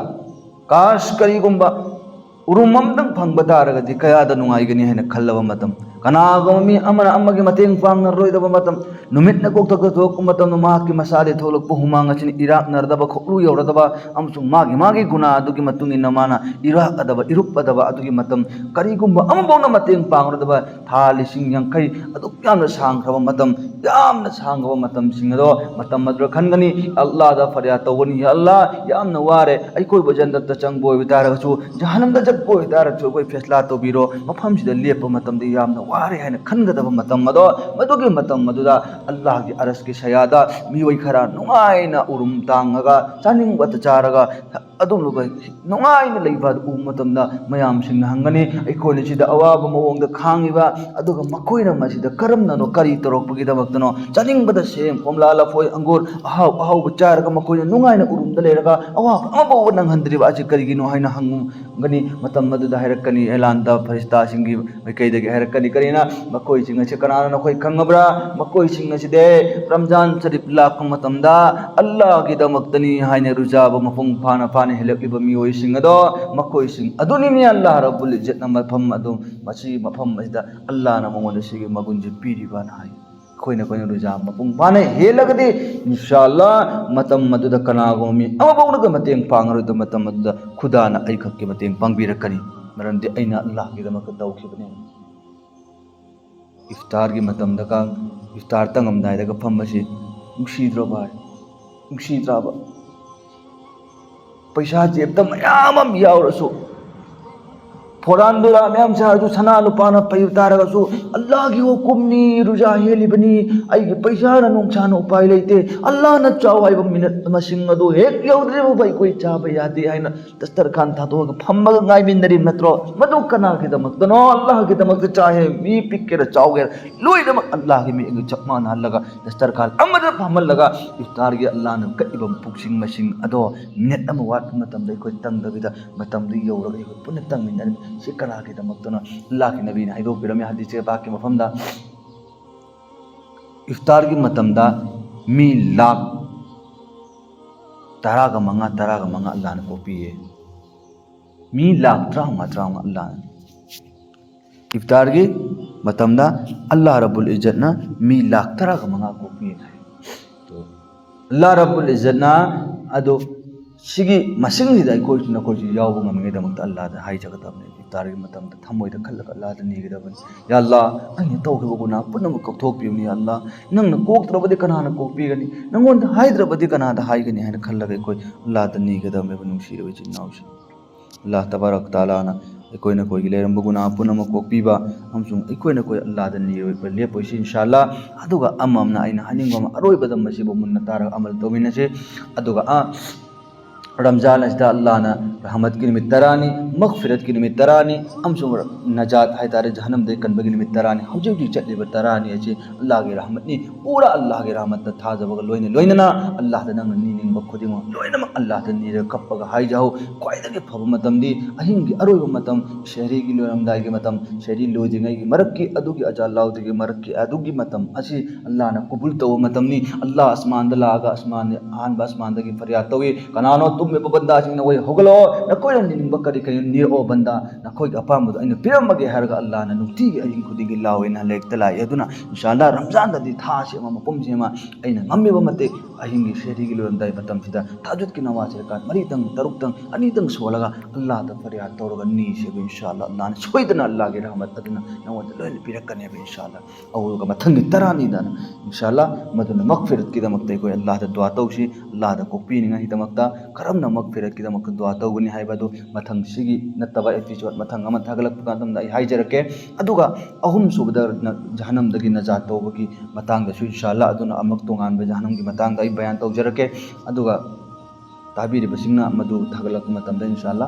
ꯀꯥꯁ ꯀꯔꯤꯒꯨꯝꯕ ꯎꯔꯨꯝ ꯑꯃꯇꯪ ꯐꯪꯕ ꯇꯥꯔꯒꯗꯤ ꯀꯌꯥꯗ ꯅꯨꯡꯉꯥꯏꯒꯅꯤ ꯍꯥꯏꯅ ꯈꯜꯂꯕ ꯃꯇꯝ, ꯀꯅꯥꯒꯨꯝꯕ ꯃꯤ ꯑꯃꯅ ꯑꯃꯒꯤ ꯃꯇꯦꯡ ꯄꯥꯡꯅꯔꯣꯏꯗꯕ ꯃꯇꯝ, ꯅꯨꯃꯤꯠꯅ ꯀꯣꯛꯊꯛꯇ ꯊꯣꯛꯂꯛꯄ ꯃꯇꯝꯗ ꯃꯍꯥꯛꯀꯤ ꯃꯁꯥꯗꯒꯤ ꯊꯣꯛꯂꯛꯄ ꯍꯨꯃꯥꯡ ꯑꯁꯤꯅ ꯏꯔꯥꯛꯅꯔꯗꯕ, ꯈꯣꯛꯂꯨ ꯌꯧꯔꯗꯕ ꯑꯃꯁꯨꯡ ꯃꯥꯒꯤ ꯃꯥꯒꯤ ꯒꯨꯅꯥ ꯑꯗꯨꯒꯤ ꯃꯇꯨꯡ ꯏꯟꯅ ꯃꯥꯅ ꯏꯔꯥꯛꯑꯗꯕ, ꯏꯔꯨꯞꯄꯗꯕ ꯑꯗꯨꯒꯤ ꯃꯇꯝ, ꯀꯔꯤꯒꯨꯝꯕ ꯑꯃꯐꯥꯎꯅ ꯃꯇꯦꯡ ꯄꯥꯡꯂꯗꯕ ꯊꯥ ꯂꯤꯁꯤꯡ ꯌꯥꯡꯈꯩ ꯑꯗꯨꯛ ꯌꯥꯝꯅ ꯁꯥꯡꯈ꯭ꯔꯕ ꯃꯇꯝ, ꯌꯥꯝꯅ ꯁꯥꯡꯈ꯭ꯔꯕ ꯃꯇꯝꯁꯤꯡ ꯑꯗꯣ ꯃꯇꯝ ꯑꯗꯨꯗ ꯈꯟꯒꯅꯤ, ꯑꯜꯂꯥꯗ ꯐꯔꯤꯌꯥꯗ ꯇꯧꯒꯅꯤ, "ꯌꯥ ꯑꯜꯂꯥ, ꯌꯥꯝꯅ ꯋꯥꯔꯦ, ꯑꯩꯈꯣꯏꯕꯨ ꯖꯟꯅꯠꯇ ꯆꯪꯕ ꯑꯣꯏꯕ ꯇꯥꯔꯒꯁꯨ, ꯖꯍꯥꯅꯝꯗ ꯆꯠꯄ ꯑꯣꯏꯕ ꯇꯥꯔꯒꯁꯨ ꯑꯩꯈꯣꯏ ꯐꯦꯁꯂꯥ ꯇꯧꯕꯤꯔꯣ, ꯃꯐꯝꯁꯤꯗ ꯂꯦꯞꯄ ꯃꯇꯝꯗ ꯌꯥꯝꯅ ꯋꯥꯔꯦ" ꯍꯥꯏꯅ ꯈꯟꯒꯗꯕ ꯃꯇꯝ ꯑꯗꯣ, ꯃꯗꯨꯒꯤ ꯃꯇꯝ ꯑꯗꯨꯗ ꯑꯜꯂꯥꯍꯒꯤ ꯑꯔꯁꯀꯤ ꯁꯌꯥꯗ ꯃꯤꯑꯣꯏ ꯈꯔ ꯅꯨꯡꯉꯥꯏꯅ ꯎꯔꯨꯝ ꯇꯥꯡꯉꯒ, ꯆꯥꯅꯤꯡꯕꯇ ꯆꯥꯔꯒ, ꯑꯗꯨꯒꯨꯝꯂꯕ ꯅꯨꯡꯉꯥꯏꯅ ꯂꯩꯕ ꯑꯗꯨ ꯎꯕ ꯃꯇꯝꯗ ꯃꯌꯥꯝꯁꯤꯡꯅ ꯍꯪꯒꯅꯤ, "ꯑꯩꯈꯣꯏꯅ ꯁꯤꯗ ꯑꯋꯥꯕ ꯃꯑꯣꯡꯗ ꯈꯥꯡꯉꯤꯕ, ꯑꯗꯨꯒ ꯃꯈꯣꯏꯅ ꯃꯁꯤꯗ ꯀꯔꯝꯅꯅꯣ, ꯀꯔꯤ ꯇꯧꯔꯛꯄꯒꯤꯗꯃꯛꯇꯅꯣ?" ꯆꯥꯅꯤꯡꯕꯗ ꯁꯦꯝ, ꯀꯣꯝꯂꯥ, ꯂꯐꯣꯏ, ꯑꯪꯒꯨꯔ, ꯑꯍꯥꯎ ꯑꯍꯥꯎꯕ ꯆꯥꯔꯒ ꯃꯈꯣꯏꯅ ꯅꯨꯡꯉꯥꯏꯅ ꯎꯔꯨꯝꯗ ꯂꯩꯔꯒ ꯑꯋꯥꯕ ꯑꯃꯐꯥꯎꯕ ꯅꯪꯍꯟꯗ꯭ꯔꯤꯕ ꯑꯁꯤ ꯀꯔꯤꯒꯤꯅꯣ ꯍꯥꯏꯅ ꯍꯪꯒꯅꯤ꯫ ꯃꯇꯝ ꯑꯗꯨꯗ ꯍꯥꯏꯔꯛꯀꯅꯤ, ꯑꯦꯂꯥꯟꯗ ꯐꯔꯤꯁꯇꯥꯁꯤꯡꯒꯤ ꯃꯥꯏꯀꯩꯗꯒꯤ ꯍꯥꯏꯔꯛꯀꯅꯤ, ꯀꯔꯤꯅ, "ꯃꯈꯣꯏꯁꯤꯡ ꯑꯁꯤ ꯀꯅꯥꯅꯣ ꯅꯈꯣꯏ ꯈꯪꯉꯕ꯭ꯔꯥ? ꯃꯈꯣꯏꯁꯤꯡ ꯑꯁꯤꯗꯤ ꯔꯝꯖꯥꯟ ꯁꯔꯤꯐ ꯂꯥꯛꯄ ꯃꯇꯝꯗ ꯑꯜꯂꯥꯍꯒꯤꯗꯃꯛꯇꯅꯤ ꯍꯥꯏꯅ ꯔꯨꯖꯥꯕ ꯃꯄꯨꯡ ꯐꯥꯅ ꯐꯥꯅ ꯍꯦꯜꯂꯛꯂꯤꯕ ꯃꯤꯑꯣꯏꯁꯤꯡ ꯑꯗꯣ, ꯃꯈꯣꯏꯁꯤꯡ ꯑꯗꯨꯅꯤꯅꯦ ꯑꯜꯂꯥꯍ ꯔꯕꯨꯜ ꯏꯖꯠꯅ ꯃꯐꯝ ꯑꯗꯨ, ꯃꯁꯤ ꯃꯐꯝ ꯑꯁꯤꯗ ꯑꯜꯂꯥꯍꯅ ꯃꯉꯣꯟꯗ ꯁꯤꯒꯤ ꯃꯒꯨꯟꯁꯦ ꯄꯤꯔꯤꯕꯅ" ꯍꯥꯏ꯫ ꯑꯩꯈꯣꯏꯅ, ꯑꯩꯈꯣꯏꯅ ꯔꯨꯖꯥ ꯃꯄꯨꯡ ꯐꯥꯅ ꯍꯦꯜꯂꯒꯗꯤ, ꯏꯟꯁꯥ ꯑꯜꯂꯥꯍ, ꯃꯇꯝ ꯑꯗꯨꯗ ꯀꯅꯥꯒꯨꯝꯕ ꯃꯤ ꯑꯃꯐꯥꯎꯅꯒ ꯃꯇꯦꯡ ꯄꯥꯡꯉꯔꯣꯏꯗꯕ ꯃꯇꯝ ꯑꯗꯨꯗ ꯈꯨꯗꯥꯅ ꯑꯩꯈꯛꯀꯤ ꯃꯇꯦꯡ ꯄꯥꯡꯕꯤꯔꯛꯀꯅꯤ, ꯃꯔꯝꯗꯤ ꯑꯩꯅ ꯑꯜꯂꯥꯍꯒꯤꯗꯃꯛꯇ ꯇꯧꯈꯤꯕꯅꯤ꯫ ꯏꯐꯇꯥꯔꯒꯤ ꯃꯇꯝꯗꯒ, ꯏꯐꯇꯥꯔ ꯇꯪꯉꯝꯗꯥꯏꯗꯒ ꯐꯝꯕꯁꯤ ꯅꯨꯡꯁꯤꯗ꯭ꯔꯣ ꯚꯥꯏ? ꯅꯨꯡꯁꯤꯗ꯭ꯔꯕ? ꯄꯩꯁꯥ ꯖꯦꯕꯇ ꯃꯌꯥꯝ ꯑꯃ ꯌꯥꯎꯔꯁꯨ, ꯐꯣꯔꯥꯟ ꯗꯨꯔꯥ ꯃꯌꯥꯝ ꯁꯥꯔꯁꯨ, ꯁꯅꯥ ꯂꯨꯄꯥꯅ ꯄꯩꯕ ꯇꯥꯔꯒꯁꯨ, ꯑꯜꯂꯥꯍꯒꯤ ꯍꯨꯀꯨꯝꯅꯤ, ꯔꯨꯖꯥ ꯍꯦꯜꯂꯤꯕꯅꯤ, ꯑꯩꯒꯤ ꯄꯩꯁꯥꯅ ꯅꯨꯡꯁꯥꯅ ꯎꯄꯥꯏ ꯂꯩꯇꯦ, ꯑꯜꯂꯥꯍꯅ ꯆꯥꯎ ꯍꯥꯏꯕ ꯃꯤꯅꯠ ꯃꯁꯤꯡ ꯑꯗꯨ ꯍꯦꯛ ꯌꯧꯗ꯭ꯔꯤꯕ ꯐꯥꯎꯕ ꯑꯩꯈꯣꯏ ꯆꯥꯕ ꯌꯥꯗꯦ ꯍꯥꯏꯅ ꯗꯁꯇꯔꯈꯥꯟ ꯊꯥꯗꯣꯛꯑꯒ ꯐꯝꯃꯒ ꯉꯥꯏꯃꯤꯟꯅꯔꯤꯕ ꯅꯠꯇ꯭ꯔꯣ? ꯃꯗꯨ ꯀꯅꯥꯒꯤꯗꯃꯛꯇꯅꯣ? ꯑꯜꯂꯥꯍꯒꯤꯗꯃꯛꯇ ꯆꯥꯏ ꯍꯥꯏ꯫ ꯃꯤ ꯄꯤꯛꯀꯦꯔꯥ ꯆꯥꯎꯒꯦꯔꯥ, ꯂꯣꯏꯅꯃꯛ ꯑꯜꯂꯥꯍꯒꯤ ꯃꯤꯠꯌꯦꯡꯗ ꯆꯞ ꯃꯥꯟꯅꯍꯜꯂꯒ, ꯗꯁꯇꯔꯈꯥꯟ ꯑꯃꯗ ꯐꯝꯍꯜꯂꯒ, ꯏꯐꯇꯥꯔꯒꯤ ꯑꯜꯂꯥꯍꯅ ꯀꯛꯏꯕ ꯄꯨꯛꯁꯤꯡ ꯃꯁꯤꯡ ꯑꯗꯣ ꯃꯤꯅꯠ ꯑꯃ ꯋꯥꯠꯄ ꯃꯇꯝꯗ ꯑꯩꯈꯣꯏ ꯇꯪꯗꯕꯤꯗ, ꯃꯇꯝꯗꯨ ꯌꯧꯔꯒ ꯑꯩꯈꯣꯏ ꯄꯨꯟꯅ ꯇꯪꯃꯤꯟꯅꯔꯤꯕ꯫ ꯁꯤ ꯀꯅꯥꯒꯤꯗꯃꯛꯇꯅꯣ? ꯑꯜꯂꯥꯍꯒꯤ ꯅꯕꯤꯅ ꯍꯥꯏꯗꯣꯛꯄꯤꯔꯝꯃꯤ ꯍꯗꯤꯁ ꯄꯥꯛꯀꯤ ꯃꯐꯝꯗ, ꯏꯐꯇꯥꯔꯒꯤ ꯃꯇꯝꯗ ꯃꯤ ꯂꯥꯈ ꯇꯔꯥꯒ ꯃꯉꯥ, ꯇꯔꯥꯒ ꯃꯉꯥ ꯑꯜꯂꯥꯍꯅ ꯀꯣꯛꯄꯤꯌꯦ꯫ ꯃꯤ ꯂꯥꯈ ꯇꯔꯥꯃꯉꯥ, ꯇꯔꯥꯃꯉꯥ ꯑꯜꯂꯥꯍꯅ꯫ ꯏꯐꯇꯥꯔꯒꯤ ꯃꯇꯝꯗ ꯑꯜꯂꯥꯍ ꯔꯕꯨꯜ ꯏꯖꯠꯅ ꯃꯤ ꯂꯥꯈ ꯇꯔꯥꯒ ꯃꯉꯥ ꯀꯣꯛꯄꯤꯌꯦ ꯍꯥꯏ꯫ ꯑꯗꯣ ꯑꯜꯂꯥꯍ ꯔꯕꯨꯜ ꯏꯖꯠꯅ ꯑꯗꯣ ꯁꯤꯒꯤ ꯃꯁꯤꯡꯁꯤꯗ ꯑꯩꯈꯣꯏꯁꯨ ꯅꯈꯣꯏꯁꯨ ꯌꯥꯎꯕ ꯉꯝꯅꯤꯡꯉꯥꯏꯗꯃꯛꯇ ꯑꯜꯂꯥꯍꯗ ꯍꯥꯏꯖꯒꯗꯕꯅꯤ꯫ ꯏꯐꯇꯥꯔꯒꯤ ꯃꯇꯝꯗ ꯊꯃꯣꯏꯗ ꯈꯜꯂꯒ ꯑꯜꯂꯥꯍꯗ ꯅꯤꯒꯗꯕꯅꯤ, "ꯌꯥ ꯑꯜꯂꯥꯍ, ꯑꯩꯅ ꯇꯧꯈꯤꯕ ꯒꯨꯅꯥꯍ ꯄꯨꯝꯅꯃꯛ ꯀꯣꯛꯊꯣꯛꯄꯤꯌꯨꯅꯤ꯫ ꯌꯥ ꯑꯜꯂꯥꯍ, ꯅꯪꯅ ꯀꯣꯛꯇ꯭ꯔꯕꯗꯤ ꯀꯅꯥꯅ ꯀꯣꯛꯄꯤꯒꯅꯤ? ꯅꯪꯉꯣꯟꯗ ꯍꯥꯏꯗ꯭ꯔꯕꯗꯤ ꯀꯅꯥꯗ ꯍꯥꯏꯒꯅꯤ?" ꯍꯥꯏꯅ ꯈꯜꯂꯒ ꯑꯩꯈꯣꯏ ꯑꯜꯂꯥꯍꯗ ꯅꯤꯒꯗꯕꯅꯦꯕ, ꯅꯨꯡꯁꯤꯔꯕ ꯏꯆꯤꯟ ꯏꯅꯥꯎꯁꯤꯡ꯫ ꯑꯜꯂꯥꯍ ꯇꯕꯥꯔꯛ ꯇꯥꯂꯥꯅ ꯑꯩꯈꯣꯏ ꯅꯈꯣꯏꯒꯤ ꯂꯩꯔꯝꯕ ꯒꯨꯅꯥꯍ ꯄꯨꯝꯅꯃꯛ ꯀꯣꯛꯄꯤꯕ ꯑꯃꯁꯨꯡ ꯑꯩꯈꯣꯏ ꯅꯈꯣꯏ ꯑꯜꯂꯥꯍꯗ ꯅꯤꯔꯣꯏꯕ ꯂꯦꯞꯄꯣꯏꯁꯤ, ꯏꯟꯁꯥ ꯑꯜꯂꯥꯍ꯫ ꯑꯗꯨꯒ ꯑꯃ ꯑꯃꯅ ꯑꯩꯅ ꯍꯥꯏꯅꯤꯡꯕ ꯑꯃ, ꯑꯔꯣꯏꯕꯗ ꯃꯁꯤꯕꯨ ꯃꯨꯟꯅ ꯇꯥꯔꯒ ꯑꯃꯜ ꯇꯧꯃꯤꯟꯅꯁꯤ꯫ ꯑꯗꯨꯒ ꯑ, ꯔꯝꯖꯥꯟ ꯑꯁꯤꯗ ꯑꯜꯂꯥꯍꯅ ꯔꯍꯃꯠꯀꯤ ꯅꯨꯃꯤꯠ ꯇꯔꯥꯅꯤ, ꯃꯒꯐꯤꯔꯠꯀꯤ ꯅꯨꯃꯤꯠ ꯇꯔꯥꯅꯤ, ꯑꯃꯁꯨꯡ ꯅꯖꯥꯠ ꯍꯥꯏꯇꯥꯔꯦ, ꯖꯍꯟꯅꯝꯗꯒꯤ ꯀꯟꯕꯒꯤ ꯅꯨꯃꯤꯠ ꯇꯔꯥꯅꯤ꯫ ꯍꯧꯖꯤꯛ ꯍꯧꯖꯤꯛ ꯆꯠꯂꯤꯕ ꯇꯔꯥꯅꯤ ꯑꯁꯤ ꯑꯜꯂꯥꯍꯒꯤ ꯔꯍꯃꯠꯅꯤ꯫ ꯄꯨꯔꯥ ꯑꯜꯂꯥꯍꯒꯤ ꯔꯍꯃꯠꯇ ꯊꯥꯖꯕꯒ ꯂꯣꯏꯅ ꯂꯣꯏꯅꯅ ꯑꯜꯂꯥꯍꯗ ꯅꯪꯅ ꯅꯤꯅꯤꯡꯕ ꯈꯨꯗꯤꯡꯃꯛ ꯂꯣꯏꯅꯃꯛ ꯑꯜꯂꯥꯍꯗ ꯅꯤꯔꯒ ꯀꯞꯄꯒ ꯍꯥꯏꯖꯍꯧ꯫ ꯈ꯭ꯋꯥꯏꯗꯒꯤ ꯐꯕ ꯃꯇꯝꯗꯤ ꯑꯍꯤꯡꯒꯤ ꯑꯔꯣꯏꯕ ꯃꯇꯝ, ꯁꯦꯍꯔꯤꯒꯤ ꯂꯣꯏꯔꯝꯗꯥꯏꯒꯤ ꯃꯇꯝ, ꯁꯦꯍꯔꯤ ꯂꯣꯏꯗ꯭ꯔꯤꯉꯩꯒꯤ ꯃꯔꯛꯀꯤ ꯑꯗꯨꯒꯤ ꯑꯖꯥꯟ ꯂꯥꯎꯗ꯭ꯔꯤꯉꯩ ꯃꯔꯛꯀꯤ ꯑꯗꯨꯒꯤ ꯃꯇꯝ ꯑꯁꯤ ꯑꯜꯂꯥꯍꯅ ꯀꯕꯨꯜ ꯇꯧꯕ ꯃꯇꯝꯅꯤ꯫ ꯑꯜꯂꯥꯍ ꯑꯁꯃꯥꯟꯗ ꯂꯥꯛꯑꯒ ꯑꯁꯃꯥꯟ, ꯑꯍꯥꯟꯕ ꯑꯁꯃꯥꯟꯗꯒꯤ ꯐꯔꯤꯌꯥꯗ ꯇꯧꯏ, "ꯀꯅꯥꯅꯣ ꯇꯨꯝꯃꯤꯕ ꯕꯟꯗꯥꯁꯤꯡ? ꯅꯈꯣꯏ ꯍꯧꯒꯠꯂꯛꯑꯣ, ꯅꯈꯣꯏꯅ ꯅꯤꯡꯕ ꯀꯔꯤ ꯀꯔꯤꯅꯣ ꯅꯤꯔꯛꯑꯣ ꯕꯟꯗꯥ, ꯅꯈꯣꯏꯒꯤ ꯑꯄꯥꯝꯕꯗꯣ ꯑꯩꯅ ꯄꯤꯔꯝꯃꯒꯦ" ꯍꯥꯏꯔꯒ ꯑꯜꯂꯥꯍꯅ ꯅꯨꯡꯇꯤꯒꯤ ꯑꯍꯤꯡ ꯈꯨꯗꯤꯡꯒꯤ ꯂꯥꯎꯋꯦꯅ ꯂꯥꯏꯔꯤꯛꯇ ꯂꯥꯛꯏ꯫ ꯑꯗꯨꯅ ꯏꯟꯁꯥ ꯑꯜꯂꯥꯍ ꯔꯝꯖꯥꯟꯗꯗꯤ ꯊꯥꯁꯤ ꯑꯃ ꯃꯄꯨꯝꯁꯤ ꯑꯃ ꯑꯩꯅ ꯉꯝꯃꯤꯕ ꯃꯇꯤꯛ ꯑꯍꯤꯡꯒꯤ ꯁꯦꯍꯔꯤꯒꯤ ꯂꯣꯏꯔꯝꯗꯥꯏ ꯃꯇꯝꯁꯤꯗ ꯇꯍꯖꯨꯗꯀꯤ ꯅꯃꯥꯖ ꯔꯀꯥꯠ ꯃꯔꯤꯇꯪ, ꯇꯔꯨꯛꯇꯪ, ꯑꯅꯤꯇꯪ ꯁꯣꯜꯂꯒ ꯑꯜꯂꯥꯍꯗ ꯐꯔꯤꯌꯥꯗ ꯇꯧꯔꯒ ꯅꯤꯁꯦꯕ, ꯏꯟꯁꯥ ꯑꯜꯂꯥꯍ ꯑꯜꯂꯥꯍꯅ ꯁꯣꯏꯗꯅ ꯑꯜꯂꯥꯍꯒꯤ ꯔꯍꯃꯠ ꯑꯗꯨꯅ ꯅꯉꯣꯟꯗ ꯂꯣꯏꯅ ꯄꯤꯔꯛꯀꯅꯦꯕ, ꯏꯟꯁꯥ ꯑꯜꯂꯥꯍ꯫ ꯑꯗꯨꯒ ꯃꯊꯪꯒꯤ ꯇꯔꯥꯅꯤꯗ, ꯏꯟꯁꯥ ꯑꯜꯂꯥꯍ, ꯃꯗꯨꯅ ꯃꯒꯐꯤꯔꯠꯀꯤꯗꯃꯛꯇ ꯑꯩꯈꯣꯏ ꯑꯜꯂꯥꯍꯗ ꯗꯨꯋꯥ ꯇꯧꯁꯤ꯫ ꯑꯜꯂꯥꯍꯗ ꯀꯣꯛꯄꯤꯅꯤꯡꯉꯥꯏꯒꯤꯗꯃꯛꯇ ꯀꯔꯝꯅ ꯃꯒꯐꯤꯔꯠꯀꯤꯗꯃꯛꯇ ꯗꯨꯋꯥ ꯇꯧꯒꯅꯤ ꯍꯥꯏꯕ ꯑꯗꯨ ꯃꯊꯪ ꯁꯤꯒꯤ ꯅꯠꯇꯕ ꯑꯦꯄꯤꯁꯣꯗ ꯃꯊꯪ ꯑꯃ ꯊꯥꯒꯠꯂꯛꯄ ꯃꯇꯝꯗ ꯑꯩ ꯍꯥꯏꯖꯔꯛꯀꯦ꯫ ꯑꯗꯨꯒ ꯑꯍꯨꯝ ꯁꯨꯕꯗ ꯖꯍꯅꯝꯗꯒꯤ ꯅꯖꯥꯠ ꯇꯧꯕꯒꯤ ꯃꯇꯥꯡꯗꯁꯨ ꯏꯟꯁꯥ ꯑꯜꯂꯥ, ꯑꯗꯨꯅ ꯑꯃꯨꯛ ꯇꯣꯉꯥꯟꯕ ꯖꯍꯅꯝꯒꯤ ꯃꯇꯥꯡꯗ ꯑꯩ ꯕꯌꯥꯟ ꯇꯧꯖꯔꯛꯀꯦ꯫ ꯑꯗꯨꯒ ꯇꯥꯕꯤꯔꯤꯕꯁꯤꯡꯅ ꯃꯗꯨ ꯊꯥꯒꯠꯂꯛꯄ ꯃꯇꯝꯗ ꯏꯟꯁꯥ ꯑꯜꯂꯥ